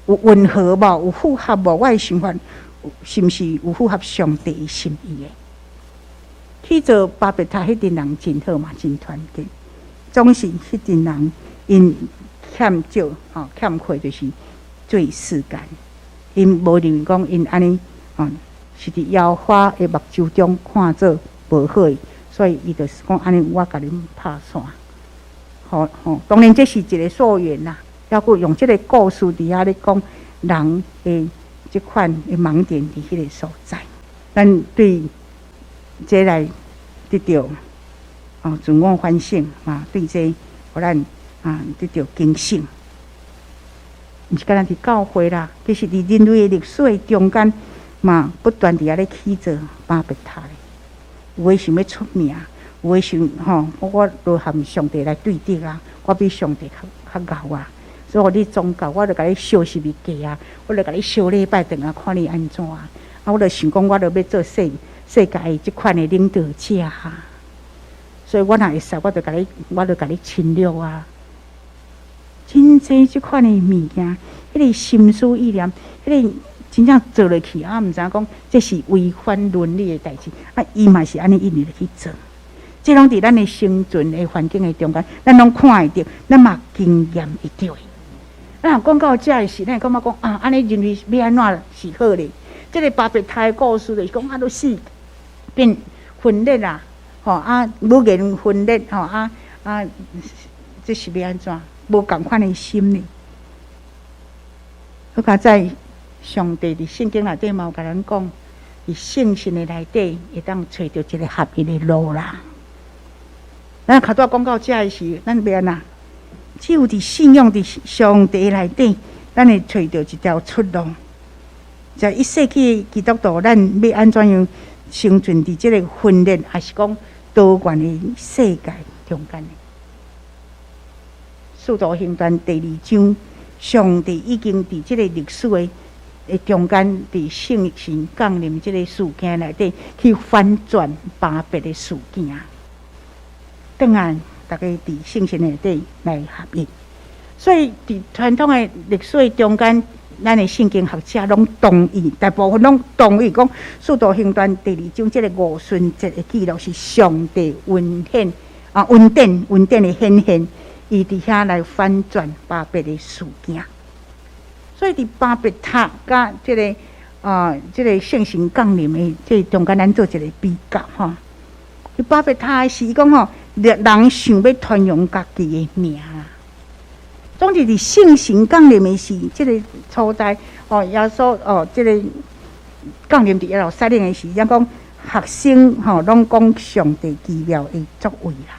有吻合無？有符合無？我的想法是毋是有符合上帝的心意的？去做巴別塔彼陣人真好嘛，真團結。總是彼陣人𪜶欠少吼，欠缺就是做世間。𪜶無認為講𪜶按呢吼，是佇耶和華的目睭中看做無好的，所以伊就是講按呢，我共恁拍散。吼吼，當然這是一個溯源啦，猶閣用這個故事佇遐咧講人的這款的盲點佇彼個所在。咱對這來得著哦自我反省啊，對這予咱啊得著警醒。毋是干焦佇教會啦，其實佇人類的歷史的中間嘛，不斷佇遐咧起做巴別塔。有的想欲出名，有的想吼，我無和上帝來對敵啊，我比上帝較較𠢕啊，所以你宗教，我就共你燒十字架啊，我就共你燒禮拜轉來看你按怎啊，啊，我就想講，我就欲做世界的這款的領導者啊，所以我若會使，我就共你侵略啊。真濟這款的物件，彼個心思意念，彼個真正做落去啊，毋知影講這是違反倫理的代誌，啊，伊嘛是按呢一直去做。這攏佇咱的生存的環境的中間，咱攏看會著，咱嘛經驗會著的。咱若講到遮的時，咱會感覺講啊，按呢認為欲按怎是好咧？這個巴別塔的故事就是講啊，都死變分裂啦，吼啊，語言分裂，吼啊啊，這是欲按怎？無仝款的心呢？好佳哉上帝佇聖經內底嘛有共咱講，佇聖神的內底會當揣著一個合一的路啦。咱頭拄仔講到遮的時，咱欲按怎？只有佇信仰佇上帝內底，咱會揣著一條出路。在一世紀基督徒，咱欲按怎樣生存佇這個分裂，抑是講多元的世界中間？使徒行傳第二章，上帝已經佇這個歷史的中間，佇聖神降臨這個事件內底，去反轉巴別的事件。轉來，逐家佇聖神內底來合一。所以，佇傳統的歷史的中間，咱的聖經學者攏同意，大部分攏同意講，使徒行傳第二章這個五旬節的記錄是上帝恩顯啊恩典的顯現，伊佇遐來反轉巴別的事件。所以佇巴別塔佮這個啊，這個聖神降臨的這中間，咱做一個比較吼。佇巴別塔的時講吼，人想欲傳揚家己的名啦。總之，佇聖神降臨的時，這個初代哦，耶穌哦，這個降臨佇耶路撒冷的時，咱講學生吼，攏講上帝奇妙的作為啦。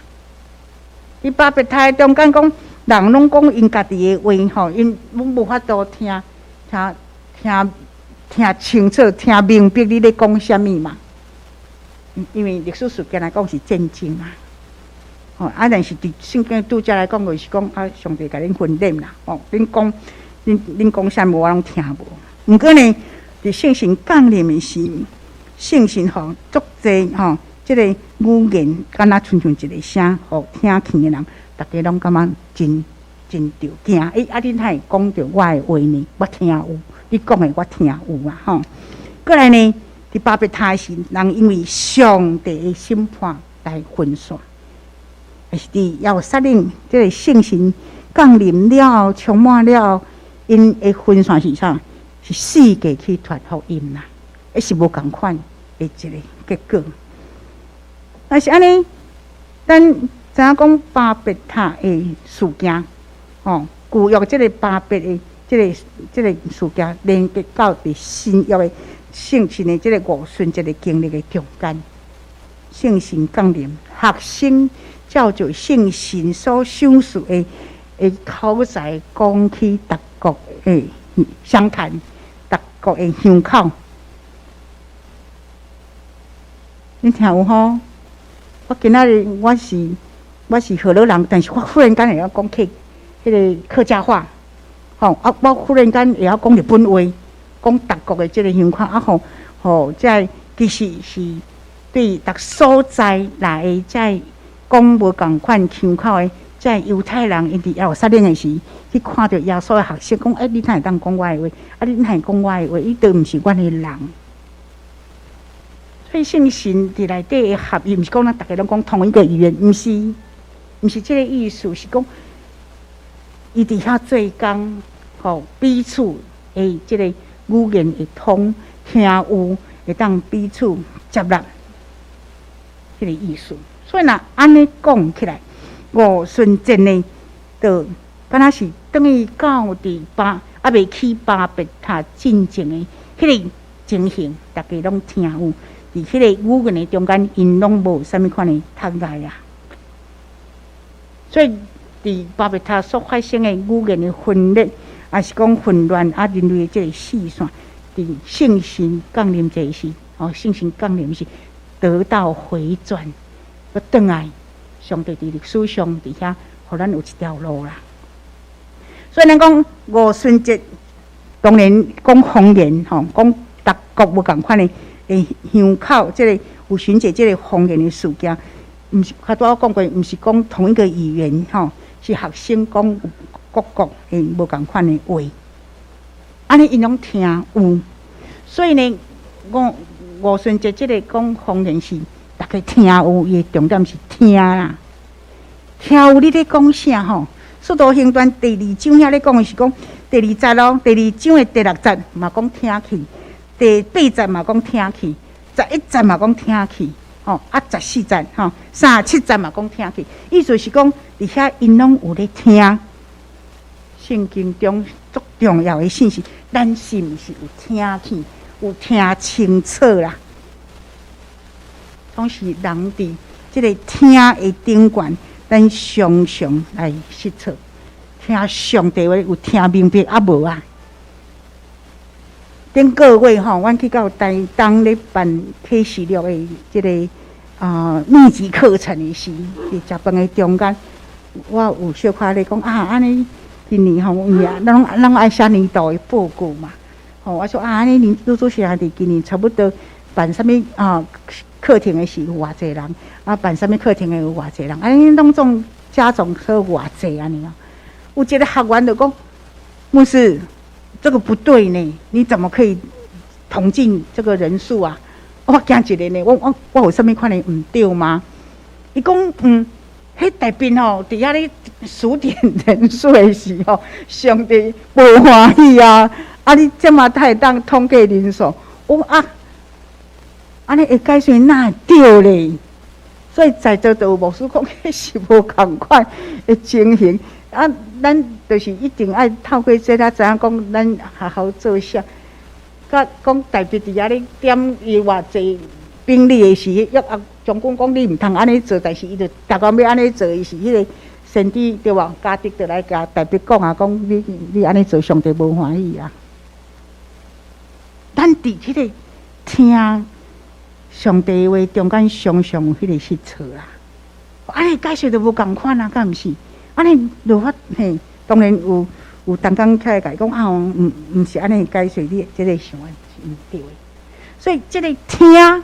佇巴別塔的中間講，人攏講𪜶家己的話吼，𪜶攏無法度聽聽聽聽清楚、聽明白你咧講啥物嘛。因為歷史事件來講是戰爭嘛，吼啊！但是佇聖經拄則來講，就是講啊，上帝共恁分裂啦，吼，恁講恁講啥物我攏聽無。毋過呢，佇聖神降臨的時，聖神吼足濟吼，這個語言敢若親像一個聲，予聽見的人，逐家攏感覺真真著驚。欸，啊，恁哪會講著我的話呢？我聽有，你講的我聽有啊，吼。過來呢，佇巴別塔時，人因為上帝的審判來分散，但是佇耶路撒冷這個聖神降臨了後，充滿了後，𪜶的分散是啥？是四界去傳福音啦，彼是無仝款的一個結果。但是按呢，咱知影講巴別塔的事件，吼，舊約這個巴別的這個事件，連結到佇新約的聖神的這個五旬節的經歷的中間，聖神降臨，學生照著聖神所賞賜的口才講起逐國的相談，逐國的鄉口。你聽有吼？我今仔日我是我是河洛人，但是我忽然間會曉講彼個客家話，吼啊！我忽然間會曉講日本話，講逐國的這个鄉口啊吼吼，這其實是對逐所在來的這講無仝款腔口的這猶太人，𪜶佇耶路撒冷的時，去看著耶穌的學生，講：欸，你哪會當講我的話？啊，你哪會講我的話？伊都毋是阮的人。所以聖神佇內底的合一，毋是講咱逐家攏講同一個語言，毋是，毋是這个意思，是講伊佇遐做工，吼，彼此的這个語言會通，聽有會當彼此接納，這个意思。所以若按呢講起來，五旬節呢，就敢若是轉去到佇猶未起巴別塔進前的彼個情形，逐家攏聽有。佇彼個語言的中間，𪜶攏無啥物款的窒礙啊。所以，佇巴別塔所發生的語言的分裂，抑是講混亂啊，人類的這个四散，佇聖神降臨這時，哦，聖神降臨時得到回轉，閣轉來，上帝佇歷史上佇遐，予咱有一條路啦。所以咱講五旬節，當然講方言吼，講逐國無仝款的鄉口，這个五旬節這个方言的事件，毋是較拄仔講過，毋是講同一個語言吼，是學生講各國的無仝款的話，按呢𪜶攏聽有，所以呢，五旬節這个講方言是逐家聽有，伊的重點是聽啦，聽有你咧講啥吼？使徒行傳第二章遐咧講的是講第二節咯，第二章的第六節嘛講聽去。第八節嘛講聽去，11節嘛講聽去，吼啊14節吼，37節嘛講聽去，意思是講佇遐𪜶攏有咧聽聖經中足重要的信息，咱是毋是有聽去，有聽清楚啦？總是人佇這个聽的頂懸，咱常常來失措，聽上帝話有聽明白抑無啊？頂個月吼，阮去到台東咧辦啟示錄的這个密集課程的時，佇食飯的中間，我有小可咧講啊，按呢今年吼，因為咱攏愛寫年度的報告嘛，吼，我說啊，按呢年拄拄是佇今年差不多辦啥物啊課程的時有偌濟人，啊辦啥物課程的有偌濟人，按呢攏總加總說偌濟按呢哦。有一个學員就講，牧師，這個不對呢，你怎麼可以統計這個人數啊？我驚一下呢，我有啥物款的毋對嗎？伊講嗯，彼大便吼，佇遐咧數點人數的時候，上帝無歡喜啊！啊，你這麼會當統計人數？我啊，按呢會解釋哪會對咧？所以在座就有牧師講，彼是無仝款的情形。啊，咱就是一定愛透過這才知影講，咱學校做啥。佮講大衛佇遐咧點伊偌濟兵力的時，約押將軍講你毋通按呢做，但是伊就逐工欲按呢做，伊是彼个先知對無？迦得就來共大衛講啊，講你按呢做，上帝無歡喜啊。咱佇彼个聽上帝話中間，常常有彼个失措啦。按呢解釋就無仝款啊，敢毋是？按呢就法嘿，當然有同工起來共伊講啊，毋是按呢解釋，你這个想法是毋對的。所以這个聽，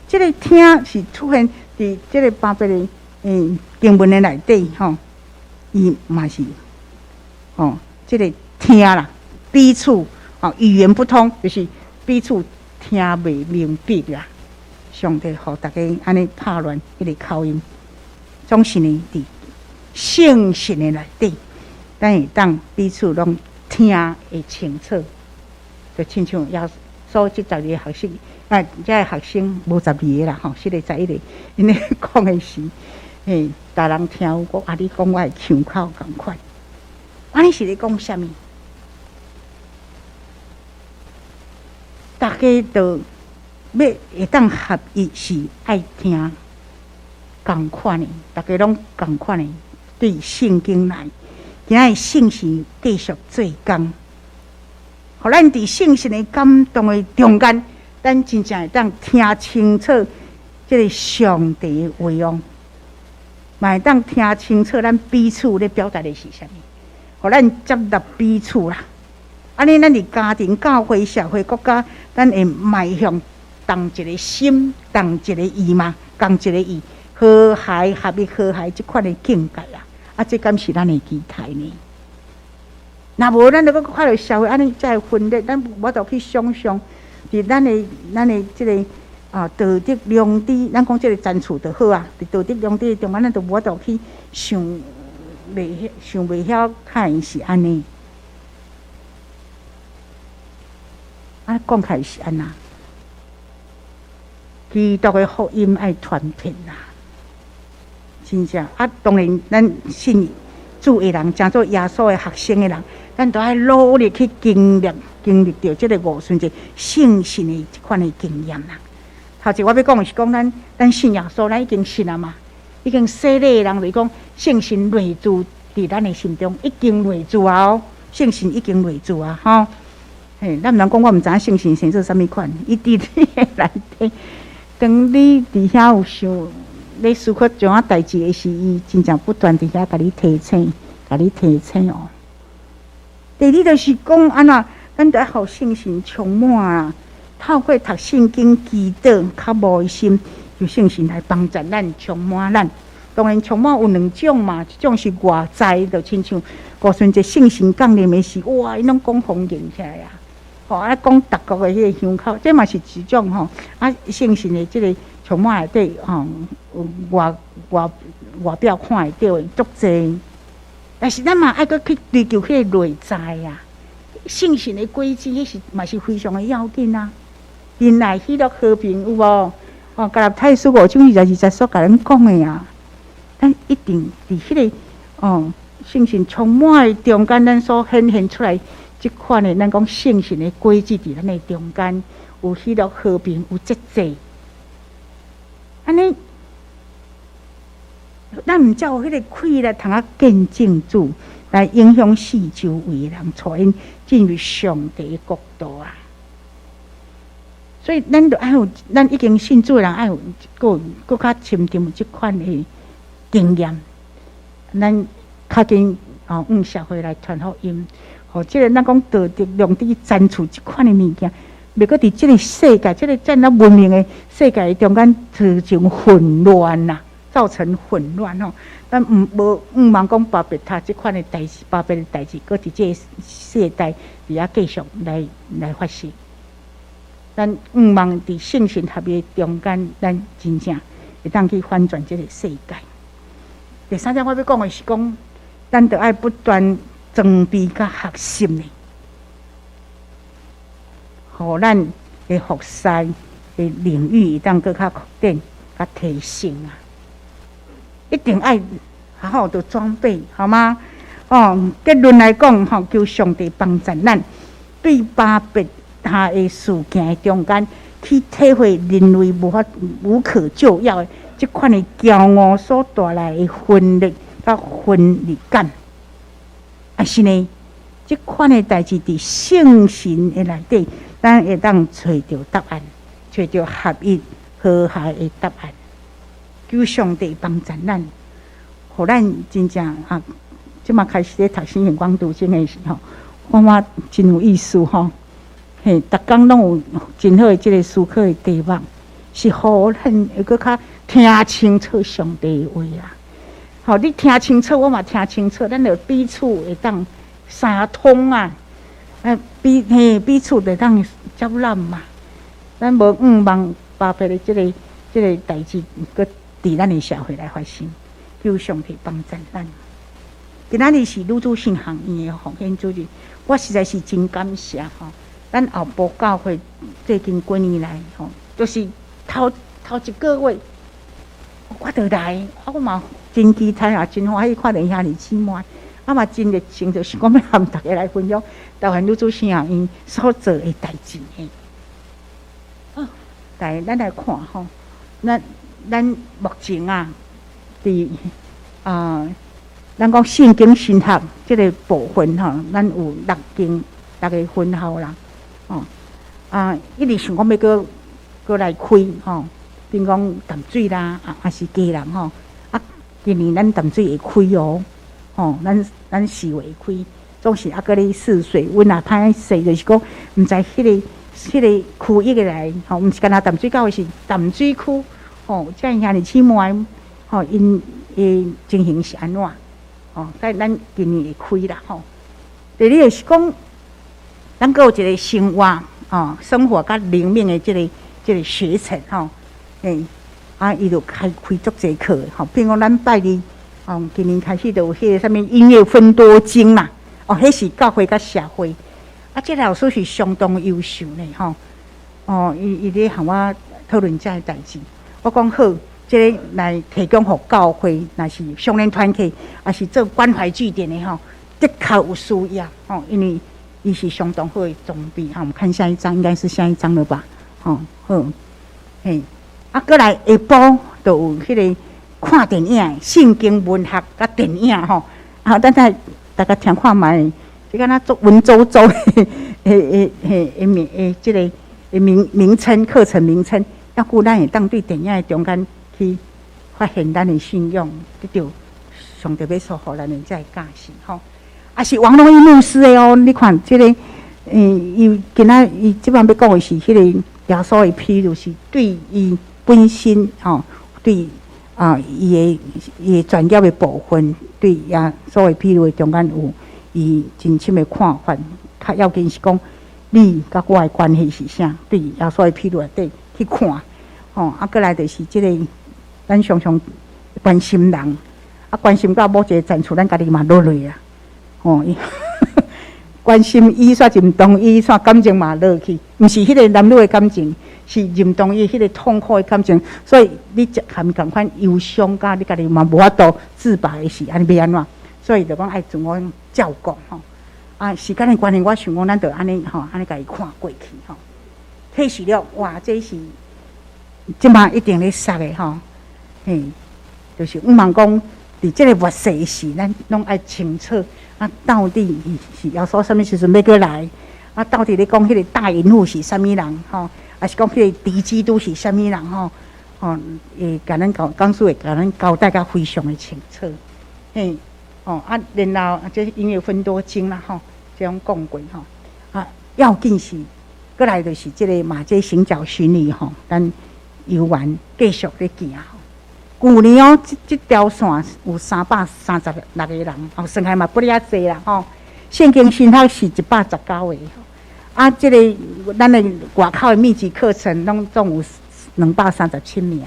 這个聽是出現佇這个巴別的經文的內底吼，伊嘛是吼，這个聽啦，彼此吼語言不通，就是彼此聽袂明白啦。上帝予逐家按呢拍亂彼个口音，總是呢佇聖神的內底，咱會當彼此攏聽會清楚，就親像耶穌這十二个學生，啊，這个學生無十二个啦吼，實際十一個，𪜶咧講的是，嘿，逐人聽有講啊，你講我的腔口仝款，按呢是咧講啥物？逐家都欲會當合一是愛聽仝款的，逐家攏仝款的。對聖經來，今仔日聖神繼續做工，予咱佇聖神的感動的中間，咱真正會當聽清楚這个上帝的話哦。嘛會當聽清楚咱彼此咧表達的是啥物，予咱接納彼此啦。按呢，咱佇家庭、教會、社會、國家，咱會邁向同一个心、同一个意嘛，仝一个意，和諧合一、和諧這款的境界啊！啊，這敢是咱的期待呢？若無，咱就閣看著社會按呢才會分裂，咱無法度去想像，佇咱的這个道德良知，咱講這个層次就好啊。佇道德良知的中間，咱就無法度去想袂想袂曉，較會是按呢。啊，講起來是按怎？基督的福音愛傳遍啊！真正啊，當然咱信主的人，成做耶穌的學生的人，咱都愛努力去經歷經歷著這个五旬節聖神的這款的經驗啦。頭一我欲講的是講咱咱信耶穌，咱已經信啊嘛，已經洗禮的人就是講聖神內住佇咱的心中，已經內住啊哦，聖神已經內住啊吼。嘿，咱毋通講我毋知影聖神生做啥物款，伊佇你的內底，當你佇遐有想咧思考一項代誌的時，伊真正不斷佇遐共你提醒，共你提醒哦。第二就是講按怎，咱著愛予聖神充滿啊，透過讀聖經、祈禱、渴慕的心，由聖神來幫助咱，充滿咱。當然，充滿有兩種嘛，一種是外在，就親像五旬節聖神降臨的時，哇，𪜶攏講方言起來啊！吼，啊，講別國的彼个腔口，這嘛是一種吼，啊，聖神的這个充滿內底吼，外外外表看會著的足濟。但是咱嘛愛閣去追求彼个內在啊，聖神的果子，彼是嘛是非常的要緊啊。仁愛、喜樂、和平有無？哦，加拉太書五章二十二節所共咱講的啊，咱一定佇彼个哦聖神充滿的中間，咱所顯現出來這款的，咱講聖神的果子佇咱的中間，有喜樂、和平，有節制。按呢，咱毋才有彼个氣力通啊見證主，來影響四周圍的人，帶𪜶進入上帝的國度啊！所以，咱著愛有，咱已經信主的人愛有閣閣較深沉這款的經驗。咱較緊哦，向社會來傳福音，予這个咱講道德良知層次這款的物件，袂閣佇這个世界，這个遮爾文明的世界中間造成混亂啦，造成混亂吼。咱毋無毋望講巴別塔這款的代誌，巴別的代誌，閣佇這个世代佇遐繼續來來發生。咱向望佇聖神合一中間，咱真正會當去翻轉這个世界。第三點我欲講的是講，咱著愛不斷裝備佮學習呢，予咱的服侍的領域會當閣較擴展、較提升啊！一定愛好好的裝備，好嗎？哦，結論來講，吼，求上帝幫助咱，對巴別塔的事件的中間，去體會人類無法無可救藥的這款的驕傲所帶來的分裂佮分裂感。啊是呢，這款的代誌佇聖神的內底，咱會當揣著答案，揣著合一和諧的答案。求上帝幫助咱，予咱真正啊，這馬開始咧讀聖經講讀經的時候，我感覺真有意思吼。嘿，逐工攏有真好的這个思考的題目，是予咱會閣較聽清楚上帝的話啊。吼，你聽清楚，我嘛聽清楚，咱就彼此會當相通啊，啊彼嘿彼此會當接納嘛。咱無向望巴別的這个這个代誌，閣佇咱的社會來發生，求上帝幫助咱。今仔日是女子神學院的奉獻主日，我實在是真感謝吼。咱後埔教會最近幾年來吼，就是頭頭一個月，我就來，啊，我嘛真期待啊，真歡喜看著兄弟姊妹，啊嘛真熱情，就是講欲和大家來分享台灣女子神學院所做的代誌嘿。啊，來，咱來看吼，咱咱目前啊，佇啊，咱講聖經神學這个部分吼，咱有六間六个分校啦。哦，啊，一直想講欲閣閣來開吼，比如講淡水啦，啊，抑是基隆吼，啊，今年咱淡水會開哦，吼，咱4月會開，總是猶閣咧試水溫啊，歹勢就是講，毋知彼個區域的來，吼，毋是干焦淡水教會，是淡水區，吼，遮兄弟姊妹，吼，𪜶的情形是按怎？吼，但咱今年會開啦，吼。第二個是講，咱閣有一個生活，吼，生活佮靈命的這個學程，吼，欸，啊，伊就開足濟課，吼，比如講咱拜二，哦，今年開始就有彼個啥物音樂芬多精啦，哦，彼是教會佮社會，啊，這個老師是相當優秀呢，吼，哦，伊咧和我討論這个代誌，我講好，這個來提供予教會，若是少年團契，抑是做關懷據點的吼，的確有需要，吼，因為伊是相當好的裝備，好，我們看下一張，應該是下一張了吧？吼，好，嘿，啊，閣來下晡就有彼個看電影、聖經文學佮電影吼，啊，等下大家聽看覓，這敢若做文縐縐的名的這個的名稱課程名稱，抑閣咱會當對電影的中間去發現咱的信仰，得著上帝欲賜予咱的這個價值吼。啊，是王龍一牧師的哦，你看這個，伊今仔伊這擺欲講的是彼個耶穌的譬喻，是對伊本身吼，對啊，伊的專業的部分，對耶穌的譬喻的中間有伊真深的看法。較要緊是講，你佮我的關係是啥？對耶穌的譬喻內底去看，吼，啊，閣來就是這個，咱常常關心人，啊，關心到某一個層次，咱家己嘛落淚啊。吼，關心伊，煞認同伊，煞感情嘛落去，毋是彼個男女的感情，是認同伊彼個痛苦的感情。所以你含仝款憂傷，佮你家己嘛無法度自拔的時，按呢欲按怎？所以就講愛自我照顧吼。啊，時間的關係，我想講咱就按呢吼，按呢共伊看過去吼。啟示錄，哇，這是這馬一定咧殺的吼。嘿，就是毋茫講，佇這個末世時，咱攏愛清楚。啊，到底是耶穌啥物時陣欲閣來？啊，到底咧講彼個大淫婦是啥物人？吼，抑是講彼個敵基督是啥物人？吼，吼，會共咱講，講師會共咱交代甲非常的清楚。嘿，哦，啊，然後啊，這音樂芬多精啦，吼，這種講過吼。啊，要緊是，閣來就是這個馬偕行腳巡禮吼，咱猶原繼續咧行吼。舊年哦，這條線有336個人，哦，算起來嘛不爾濟啦吼。聖經神學是119個，啊，這個咱的外口的密集課程攏總有237名。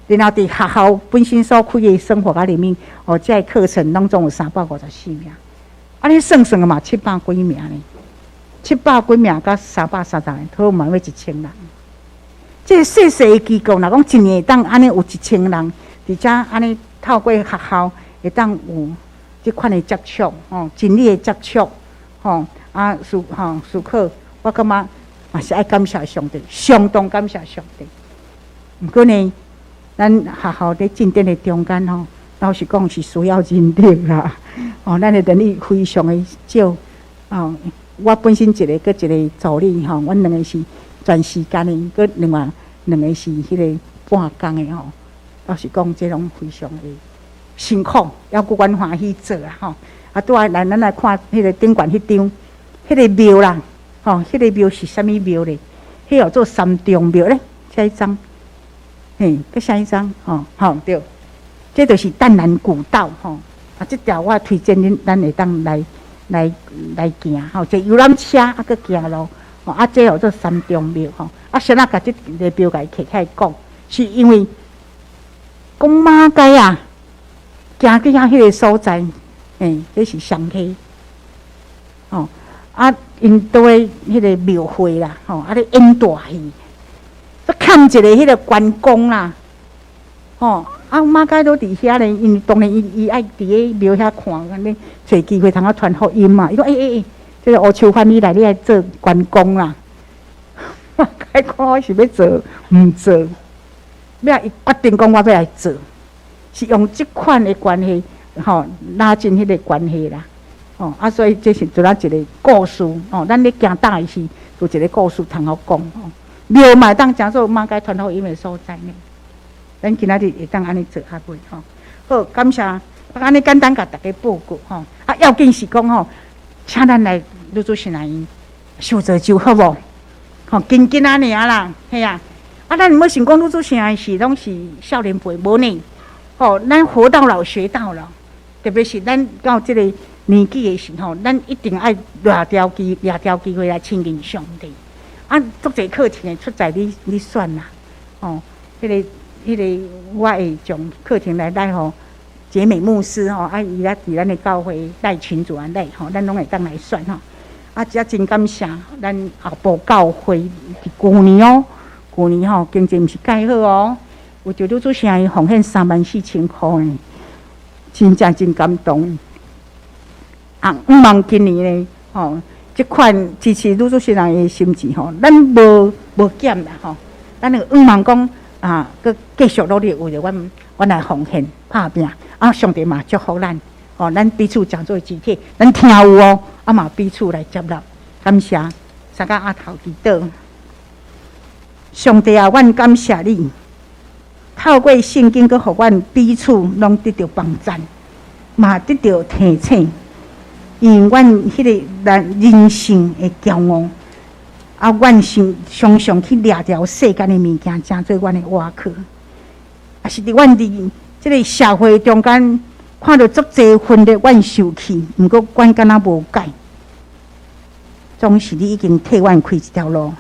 然後佇學校本身所開的生活佮靈命，哦，這個課程攏總有354名。啊，你算算嘛，七百幾名呢？七百幾名佮330人，差嘛欲1000人。這個細細的機構，若講一年會當按呢有1000人，佇遮按呢透過學校會當有這款的接觸，吼，真理的接觸，吼，啊，思考，我感覺嘛是愛感謝上帝，相當感謝上帝。毋過呢，咱學校佇進展的中間吼，老實講是需要人力啦。哦，咱的人力非常的少。哦，我本身一個閣一個助理吼，阮兩個是全時間的，閣另外兩個是彼個半工的吼。老實講，這攏非常的辛苦，猶閣阮歡喜做啦吼。啊，拄仔來咱來看彼個頂懸彼張，彼個廟啦，吼，彼個廟是啥物廟咧？彼叫做三重廟咧，下一張，嘿，閣下一張，吼，吼對，這就是淡蘭古道吼。啊，這條我推薦恁，咱會當來行吼，坐遊覽車啊，閣行路，吼啊，這叫做三重廟吼。啊，啥人共這个廟共伊提起來講，是因為講馬偕啊，行去遐彼個所在，欸，這是雙溪，吼啊，𪜶佇咧彼個廟會啦，吼啊咧演大戲，閣欠一个彼個關公啦，吼啊馬偕都佇遐咧，因為當然伊愛佇咧廟遐看，按呢揣機會通好傳福音嘛。伊講欸欸欸，這個吳秋帆你來，你愛做關公啦。馬偕看我是欲做毋做？尾仔伊決定講我欲來做，是用這款的關係，吼拉近彼個關係啦，吼啊，所以這是做咱一個故事，吼，咱咧行大時有一個故事通好講，吼，廟嘛會當成做馬偕傳福音的所在呢。咱今仔日會當按呢做較袂吼？好，感謝，按呢簡單共大家報告吼。啊，要緊是講吼，請咱來女子神學院受造就好無？吼，緊緊按呢爾啦，嘿啊！啊，咱毋好想講女子神學院是攏是少年輩，無呢。吼，咱活到老學到老，特別是咱到這個年紀的時候，咱一定愛掠著機掠著機會來親近上帝。啊，足濟課程會出在你你選啦，吼，彼個我會將課程來來予傑美牧師吼，啊，伊咧佇咱的教會帶群組按呢吼，咱攏會當來選吼。啊，這真感謝咱後埔教會佇舊年哦，舊年吼經濟毋是蓋好哦，有著女子神學院奉獻34,000箍呢，真正真感動。啊，向望今年呢，吼，這款支持女子神學院的心志吼，咱無無減啦吼，咱會向望講啊，閣繼續努力為著阮阮來奉獻拍拚，啊，上帝嘛祝福咱，吼，咱彼此誠做肢體，咱聽有哦，啊嘛彼此來接納，感謝，三個阿頭祈禱，上帝啊，阮感謝你，透過聖經閣予阮彼此攏得著幫贊，嘛得著提醒，因為阮彼个咱人性的驕傲，啊，阮想常常去掠著世間的物件，成做阮的倚靠，啊是佇阮佇這个社會中間看著足濟分裂，阮受氣，毋過阮敢若無改，總是你已經替阮開一條路，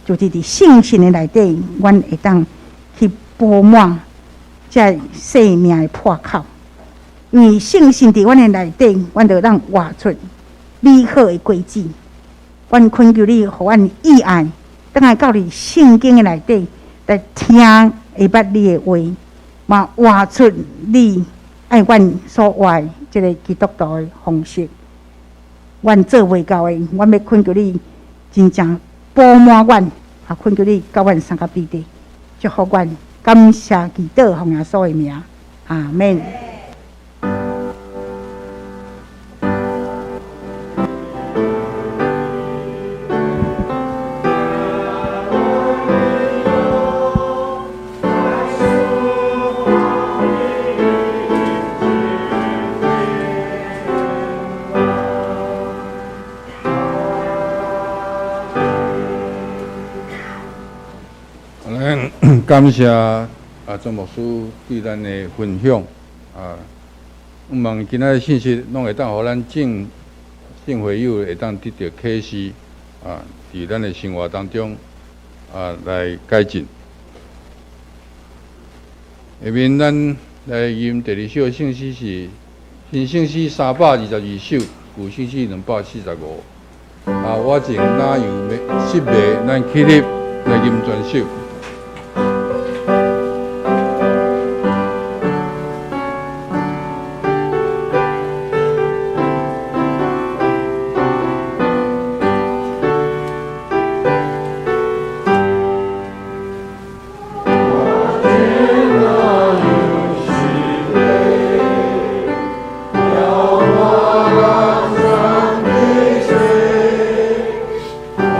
就是佇聖神的內底，阮會當去補滿這生命的破口。因為聖神佇阮的內底，阮就當活出美好的果子。阮懇求你，予阮意愛，轉來到佇聖經的內底來聽會捌你的話，嘛活出你愛阮所活的這个基督徒的方式。阮做袂到的，阮欲懇求你真正補滿阮，也懇求你佮阮相佮彼得，祝福阮，感謝祈禱，奉耶穌的名，阿們。咱感謝啊，莊牧師對咱的分享啊，向望今仔日信息攏會當予咱眾信會友會當得著啟示啊，佇咱的生活當中啊來改進。下面咱來吟第二首的聖詩是新聖詩322首，舊聖詩245。啊，我情哪有失迷，咱起立來吟全首。我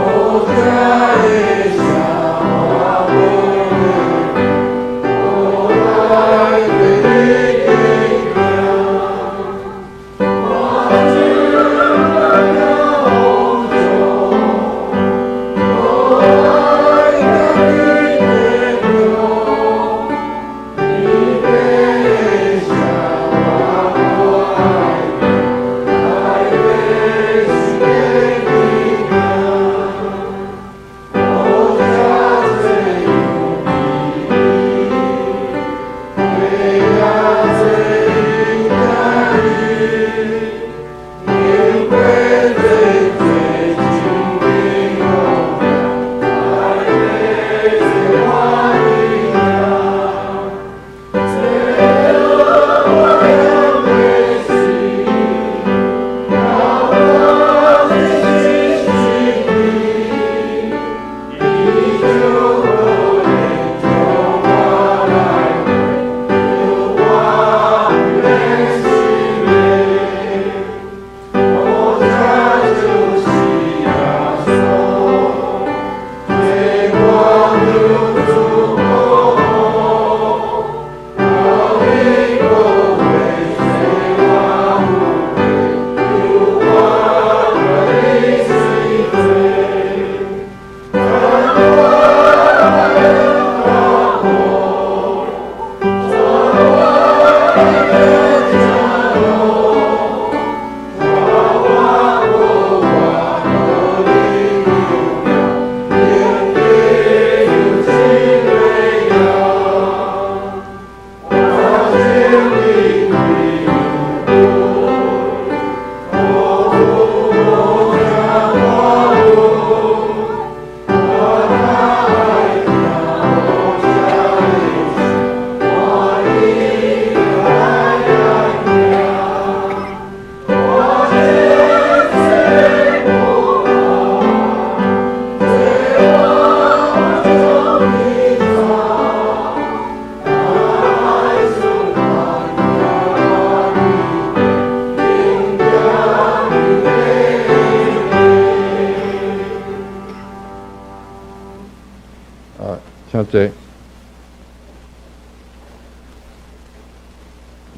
節。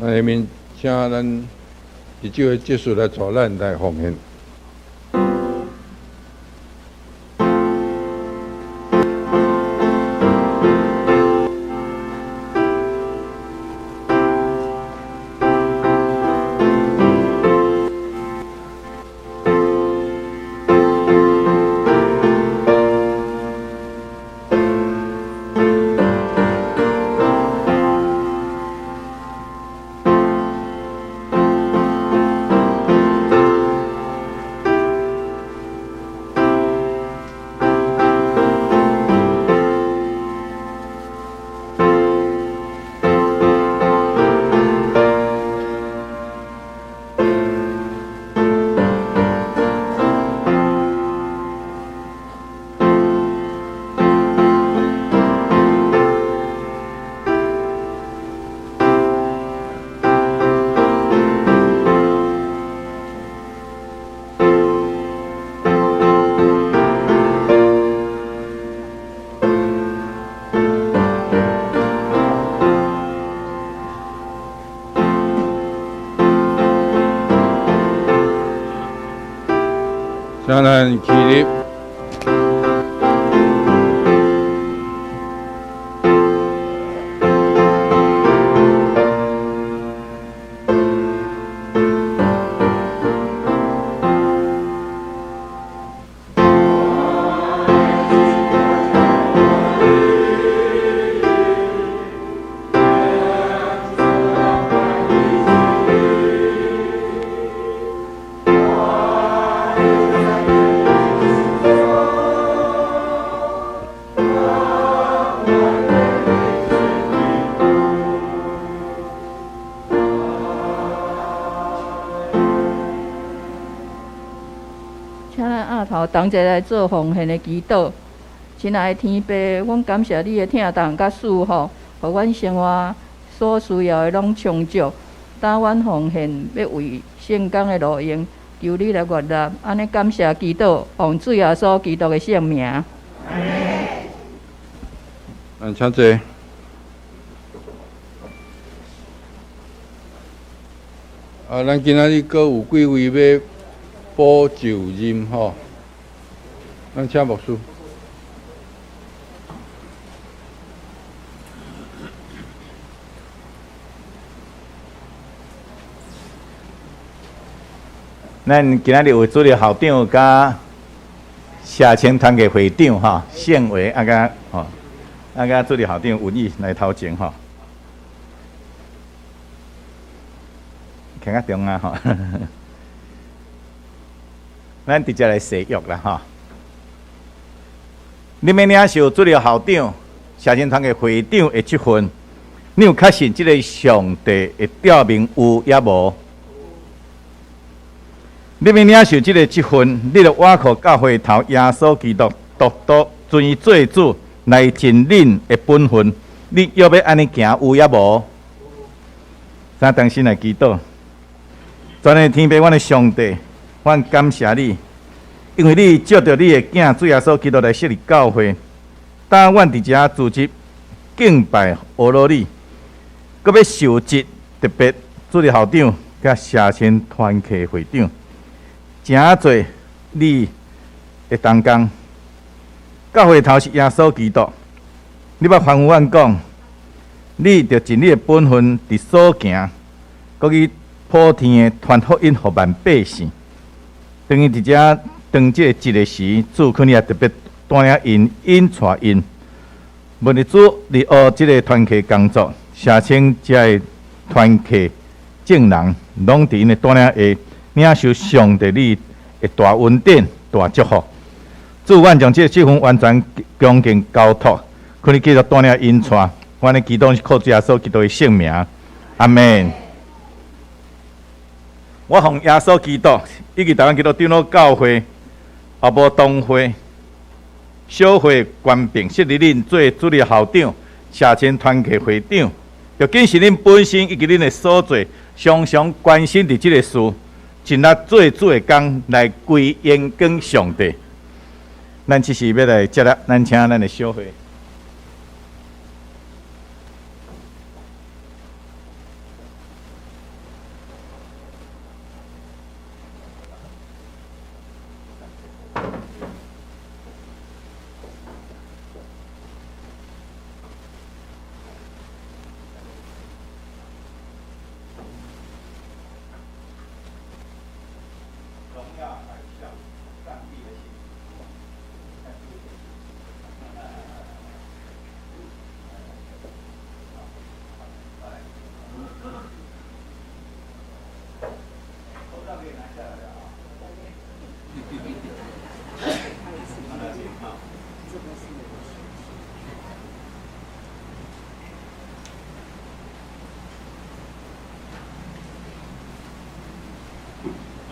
咱下面請咱日久的執事來帶咱來奉獻。請咱起立。請咱額頭同齊來做奉獻的祈禱。親愛的天父，阮感謝你的疼痛佮賜福，予阮生活所需要的攏充足。當阮奉獻欲為聖工的路用，求你來悅納。按呢感謝祈禱，奉主耶穌基督的聖名。咱請坐。啊，咱今仔日閣有幾位欲補就任吼，咱請牧師。咱今仔日有主任校長佮社青團契會長吼，盛維啊佮吼，啊佮主任校長文宇來頭前吼，徛較中啊吼。咱直接來誓約啦吼。你欲領受主任校長、社青團契會長的職分，你有確信這个上帝的召命有抑無？你欲領受這个職分，你著倚靠教會頭耶穌基督，獨獨尊伊做主來盡恁的本分。你欲欲按呢行有抑無？咱同心來祈禱。全能天父，阮的上帝，阮感謝你，因為你藉著你的囝主耶穌基督來設立教會，當阮佇遮組織敬拜阿羅你，閣欲受職特別主任校長佮社青團契會長，誠做你的同工。教會頭是耶穌基督，你捌吩咐阮講，你著盡你的本分，佇所行，閣去普天的傳福音予萬百姓。當伊佇遮當這個職的時，主可能也特別帶領𪜶引帶𪜶。問題主佇學這个團契工作，社青遮的團契眾人，攏佇𪜶的帶領下，領受上帝你的大恩典、大祝福。主，阮將這个職分完全恭敬交託，可你繼續帶領𪜶帶。阮的祈禱是靠主耶穌基督的聖名，阿們。我奉耶穌基督以及台灣基督長老教會、後埔堂會、小會權柄設立恁做主任校長、社青團契會長，著謹慎恁本身以及恁的所做，常常關心佇這个事，盡力做主的工來歸榮光上帝。咱這時欲來接力，咱請咱的小會。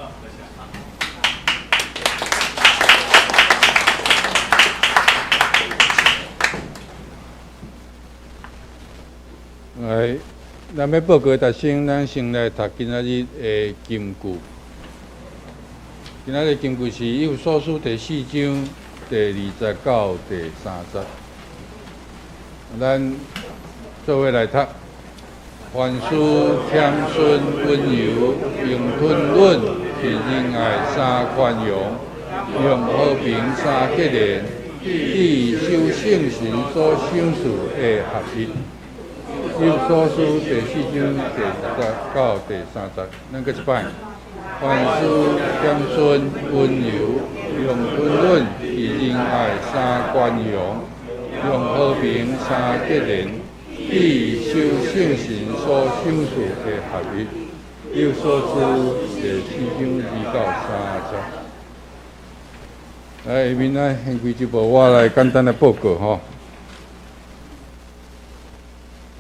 多謝。來，咱欲報告大先，咱先來讀今仔日的金句。今仔日金句是以弗所書第四章第二節到第三節。咱做伙來讀。凡事謙遜溫柔，用吞忍，以仁愛三寬容，用和平三結連，以守聖神所賞賜的合一。以弗所書第四章第二節到第三節，咱閣一擺。凡事謙遜溫柔，用吞忍，以仁愛三寬容，用和平三結連，以守聖神所賞賜的合一。以弗所書第四章二到三節。來，下面咱言歸正傳，我來簡單的報告吼。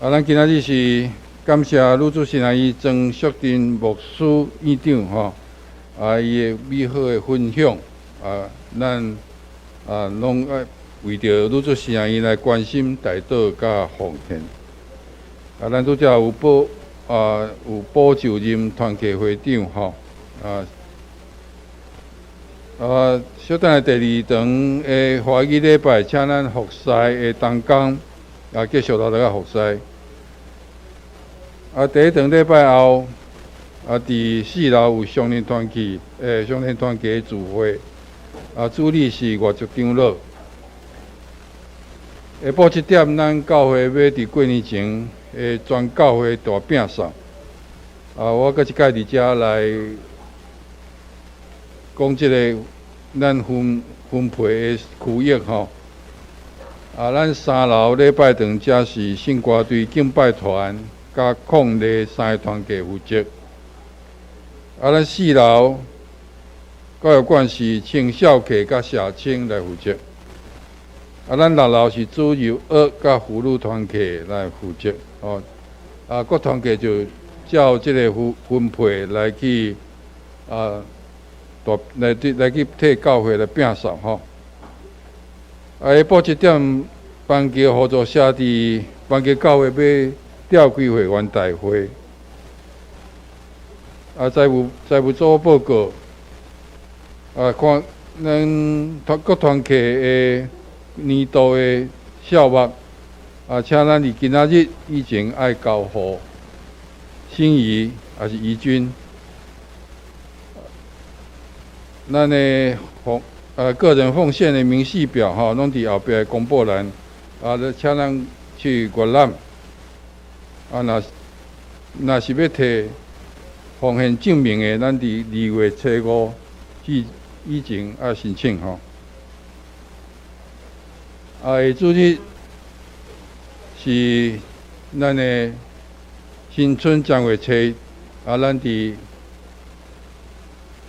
啊，咱今仔日是感謝女主持人伊曾淑珍牧師院長吼，啊，伊的美好的分享，啊，咱啊攏愛為著女主持人伊來關心代禱佮奉獻。啊，咱拄才有補啊，有補就任團契會長吼，啊啊，小等下第二場的華語禮拜，請咱服侍的同工啊，繼續留落來服侍。啊，第一場禮拜後，啊，佇四樓有雙年團契，雙年團契的聚會，啊，主理是外籍長老。下晡七點，咱教會欲佇過年前的全教會大摒掃。啊，我閣一擺佇遮來講這个咱分分配的區域吼。啊，咱三樓禮拜堂遮是聖歌隊敬拜團佮抗禮三个團契負責。啊，咱四樓教育館是青少客佮社青來負責。啊，咱六樓是主日學佮婦女團契來負責。哦，啊，各團契就照這个分分配來去啊，大來去來去替教會來摒掃吼。啊，下晡七點，板橋互助社佇板橋教會欲召開會員大會。啊，財務財務組報告，啊，看咱團各團契的年度的數目，啊，請咱佇今仔日以前愛交予心儀，抑是怡君。咱的奉個人奉獻的明細表吼，攏佇後壁的公布欄，啊，請咱去閱覽。啊，若若是欲提奉獻證明的，咱佇二月初五以以前愛申請吼。啊，下主日是咱的新春正月初一，啊，咱佇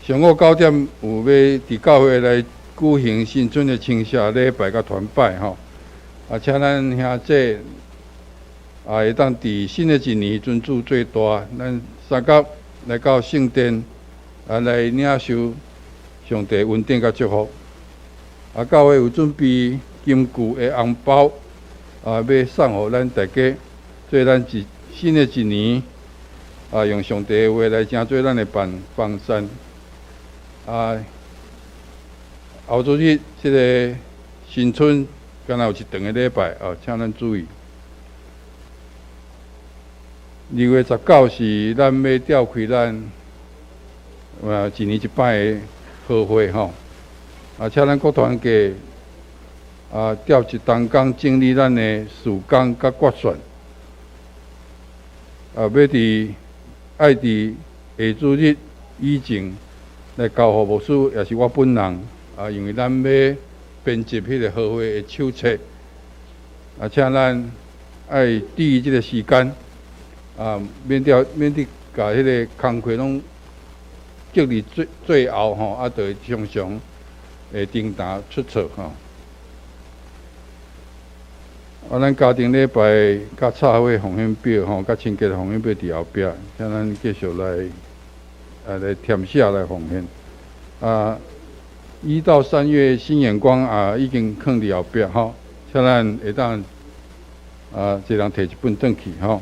上午九點有欲佇教會來舉行新春的稱謝禮拜佮團拜吼。啊，請咱兄弟啊，會當佇新的一年尊主做大，咱三工來到聖殿啊，來領受上帝恩典佮祝福。啊，教會有準備金句的紅包啊，欲送予咱大家，做咱一新的一年啊，用上帝的話來成做咱的幫幫贊。啊，後主日這个新春，敢若有一長的禮拜哦，請咱注意。二月十九是咱欲召開咱一年一擺的和會吼，啊，請咱各團契啊調一同工整理咱的事工佮決算，啊，欲佇愛佇下主日以前來交予牧師，抑是我本人啊，因為咱欲編輯彼个和會的手冊，啊，請咱愛注意這个時間，啊，免得免得共彼个工課攏積佇最最後吼，啊，就會常常會重沓出錯吼。啊，咱家庭禮拜佮插火奉獻表吼，佮清潔奉獻表佇後壁，請咱繼續來。來填寫來奉獻。啊，1到3月新眼光啊，已經囥佇後壁吼，請咱會當啊，一人提一本轉去吼。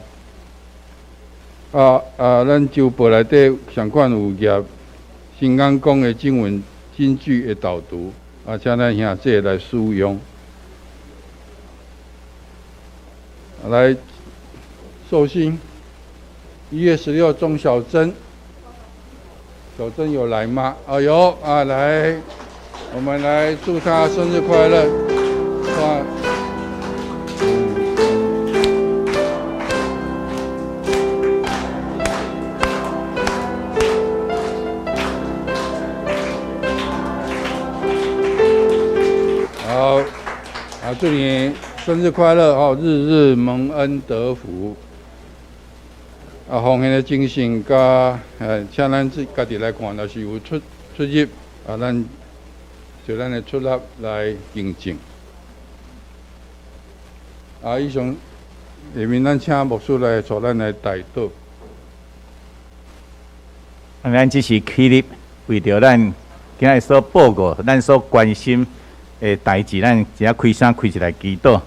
啊啊，咱週報內底相款有頁新眼光的經文金句的導讀，啊，請咱兄弟來使用。來，壽星，1月16鍾小珍，小珍有來嗎？啊有啊，來，我們來祝她生日快樂。啊。好，啊，祝你生日快樂哦！日日蒙恩得福。啊，奉獻的精神佮，請咱自家己來看，若是有出入，啊，咱就咱的出入來認證。啊，以上下面咱請牧師來帶咱來代禱。啊，咱這是起立，為著咱今日所報告、咱所關心的代誌，咱一下開聲開一來祈禱。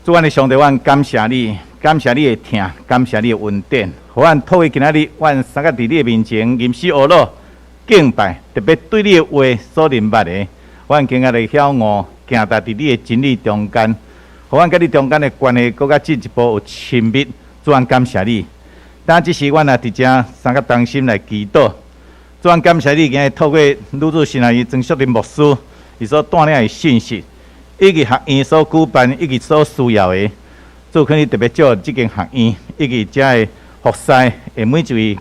主，阮的上帝，阮感謝你，感謝你的疼，感謝你的恩典，予阮透過今仔日，阮三個佇你的面前吟詩學魯敬拜，特別對你的話所認捌的，阮更加來曉悟，行踏佇你的真理中間，予阮佮你中間的關係閣較進一步有親密。主，阮感謝你。但這時，阮也佇遮三個同心來祈禱。主，阮感謝你，今日透過女子神學院曾淑玲牧師，伊所帶領的信息，以及學院所舉辦，以及所需要的，主肯你特別借這間學院，以及遮的服侍的每一位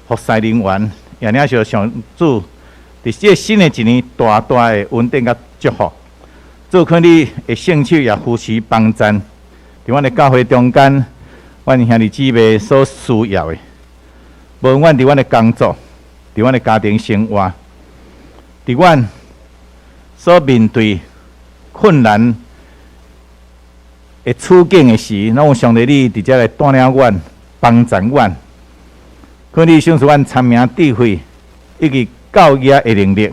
服侍人員，也領受上主佇這個新的一年大大的恩典佮祝福。主肯你的聖手也扶持幫贊，佇阮的教會中間，阮兄弟姊妹所需要的，無論阮佇阮的工作，佇阮的家庭生活，佇阮所面對困難的處境的時，攏有上帝你佇遮來帶領阮、幫助阮。可你賞賜阮聰明智慧以及教業的能力，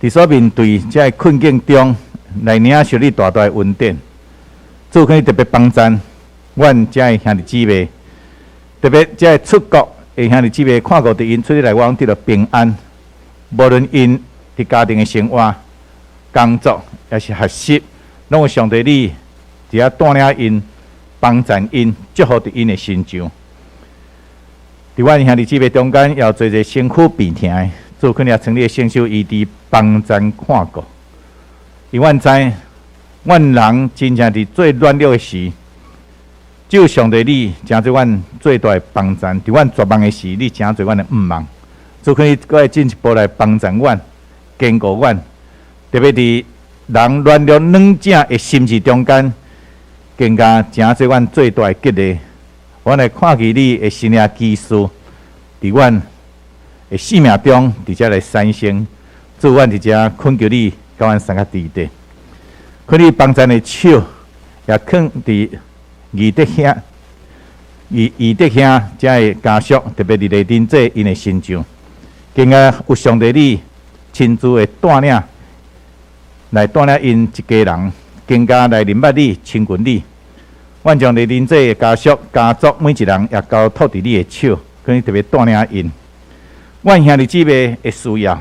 佇所面對這个困境中，來領受你大大的恩典。主可你特別幫助阮遮的兄弟姊妹，特別遮个出國的兄弟姊妹，看顧佇𪜶出去內外得著平安。無論𪜶佇家庭的生活、工作，抑是學習，攏有上帝你佇遐帶領𪜶、幫助𪜶、祝福佇𪜶的身上。佇阮兄弟姊妹中間，也有濟濟身軀病痛的，主肯定請你的聖手醫治幫贊看顧。因為阮知，阮人真正佇最軟弱的時，只有上帝你成做阮最大的幫贊。佇阮絕望的時，你成做阮的盼望。主肯你閣會進一步來幫助阮、堅固阮，特別佇人軟弱軟正的心志中間，更加成做阮最大的激勵。阮會看見你的神蹟奇事，佇阮的生命中，佇遮來產生。主，阮佇遮懇求你，佮阮相佮佇咧，懇你幫贊的手，也囥佇義德兄、義義德兄遮的家屬，特別佇麗珍姐𪜶的身上，更加有上帝你親自的帶領，來帶領𪜶一家人，更加來認捌你、親近你。阮將麗珍姐的家屬、家族每一人也交託佇你的手，懇你特別帶領𪜶。阮兄弟姊妹的需要，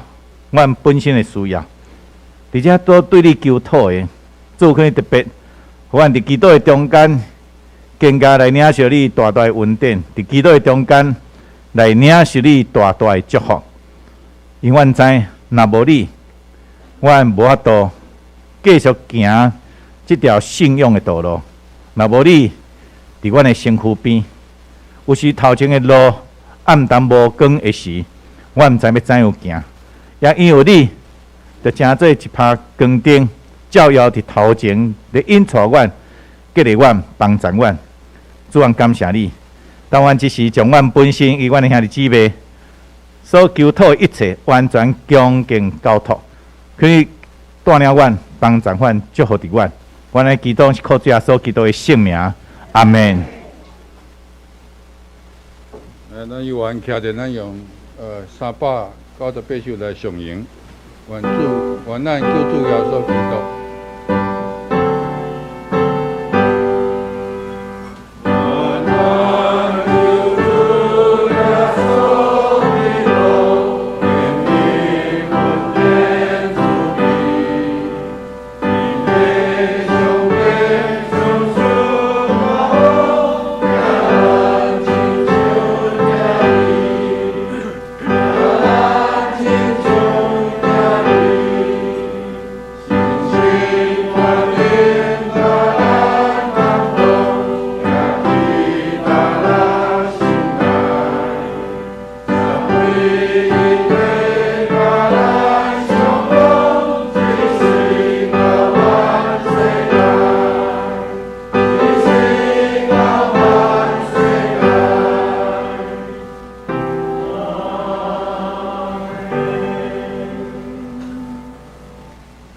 阮本身的需要，佇遮都對你求討的，主懇你特別，予阮佇祈禱的中間，更加來領受你大大的恩典；佇祈禱的中間，來領受你大大的祝福。因阮知，若無你，阮無法度繼續行這條信仰的道路。若無你佇阮的身軀邊，有時頭前的路暗淡無光的時，我毋知欲怎樣行。也因為你，就成做一拍光燈，照耀佇頭前，咧引帶阮、激勵阮、幫助阮。主，阮感謝你。但願這時將阮本身與阮的兄弟姊妹所求討的一切，完全恭敬交託，去帶領阮、幫助阮、祝福佇阮。阮的祈禱是靠主耶穌基督的聖名，阿門。來，咱有緣徛佇咱用398首來頌揚，願主願咱救主耶穌基督。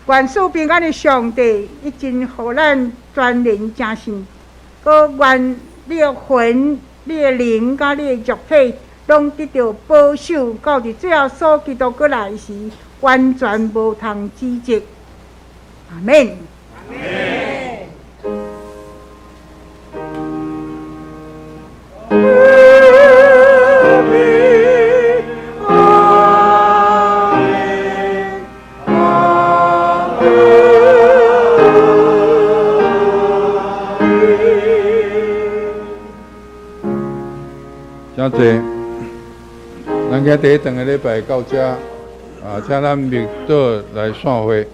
願賜平安的上帝，已經予咱全人成聖，閣願你的魂、你的靈、佮你的肉體，攏得著保守，到佇最後主基督閣來時，完全無通指責。阿們。真濟，咱今第一頓个禮拜到遮，啊，請咱默禱來散會。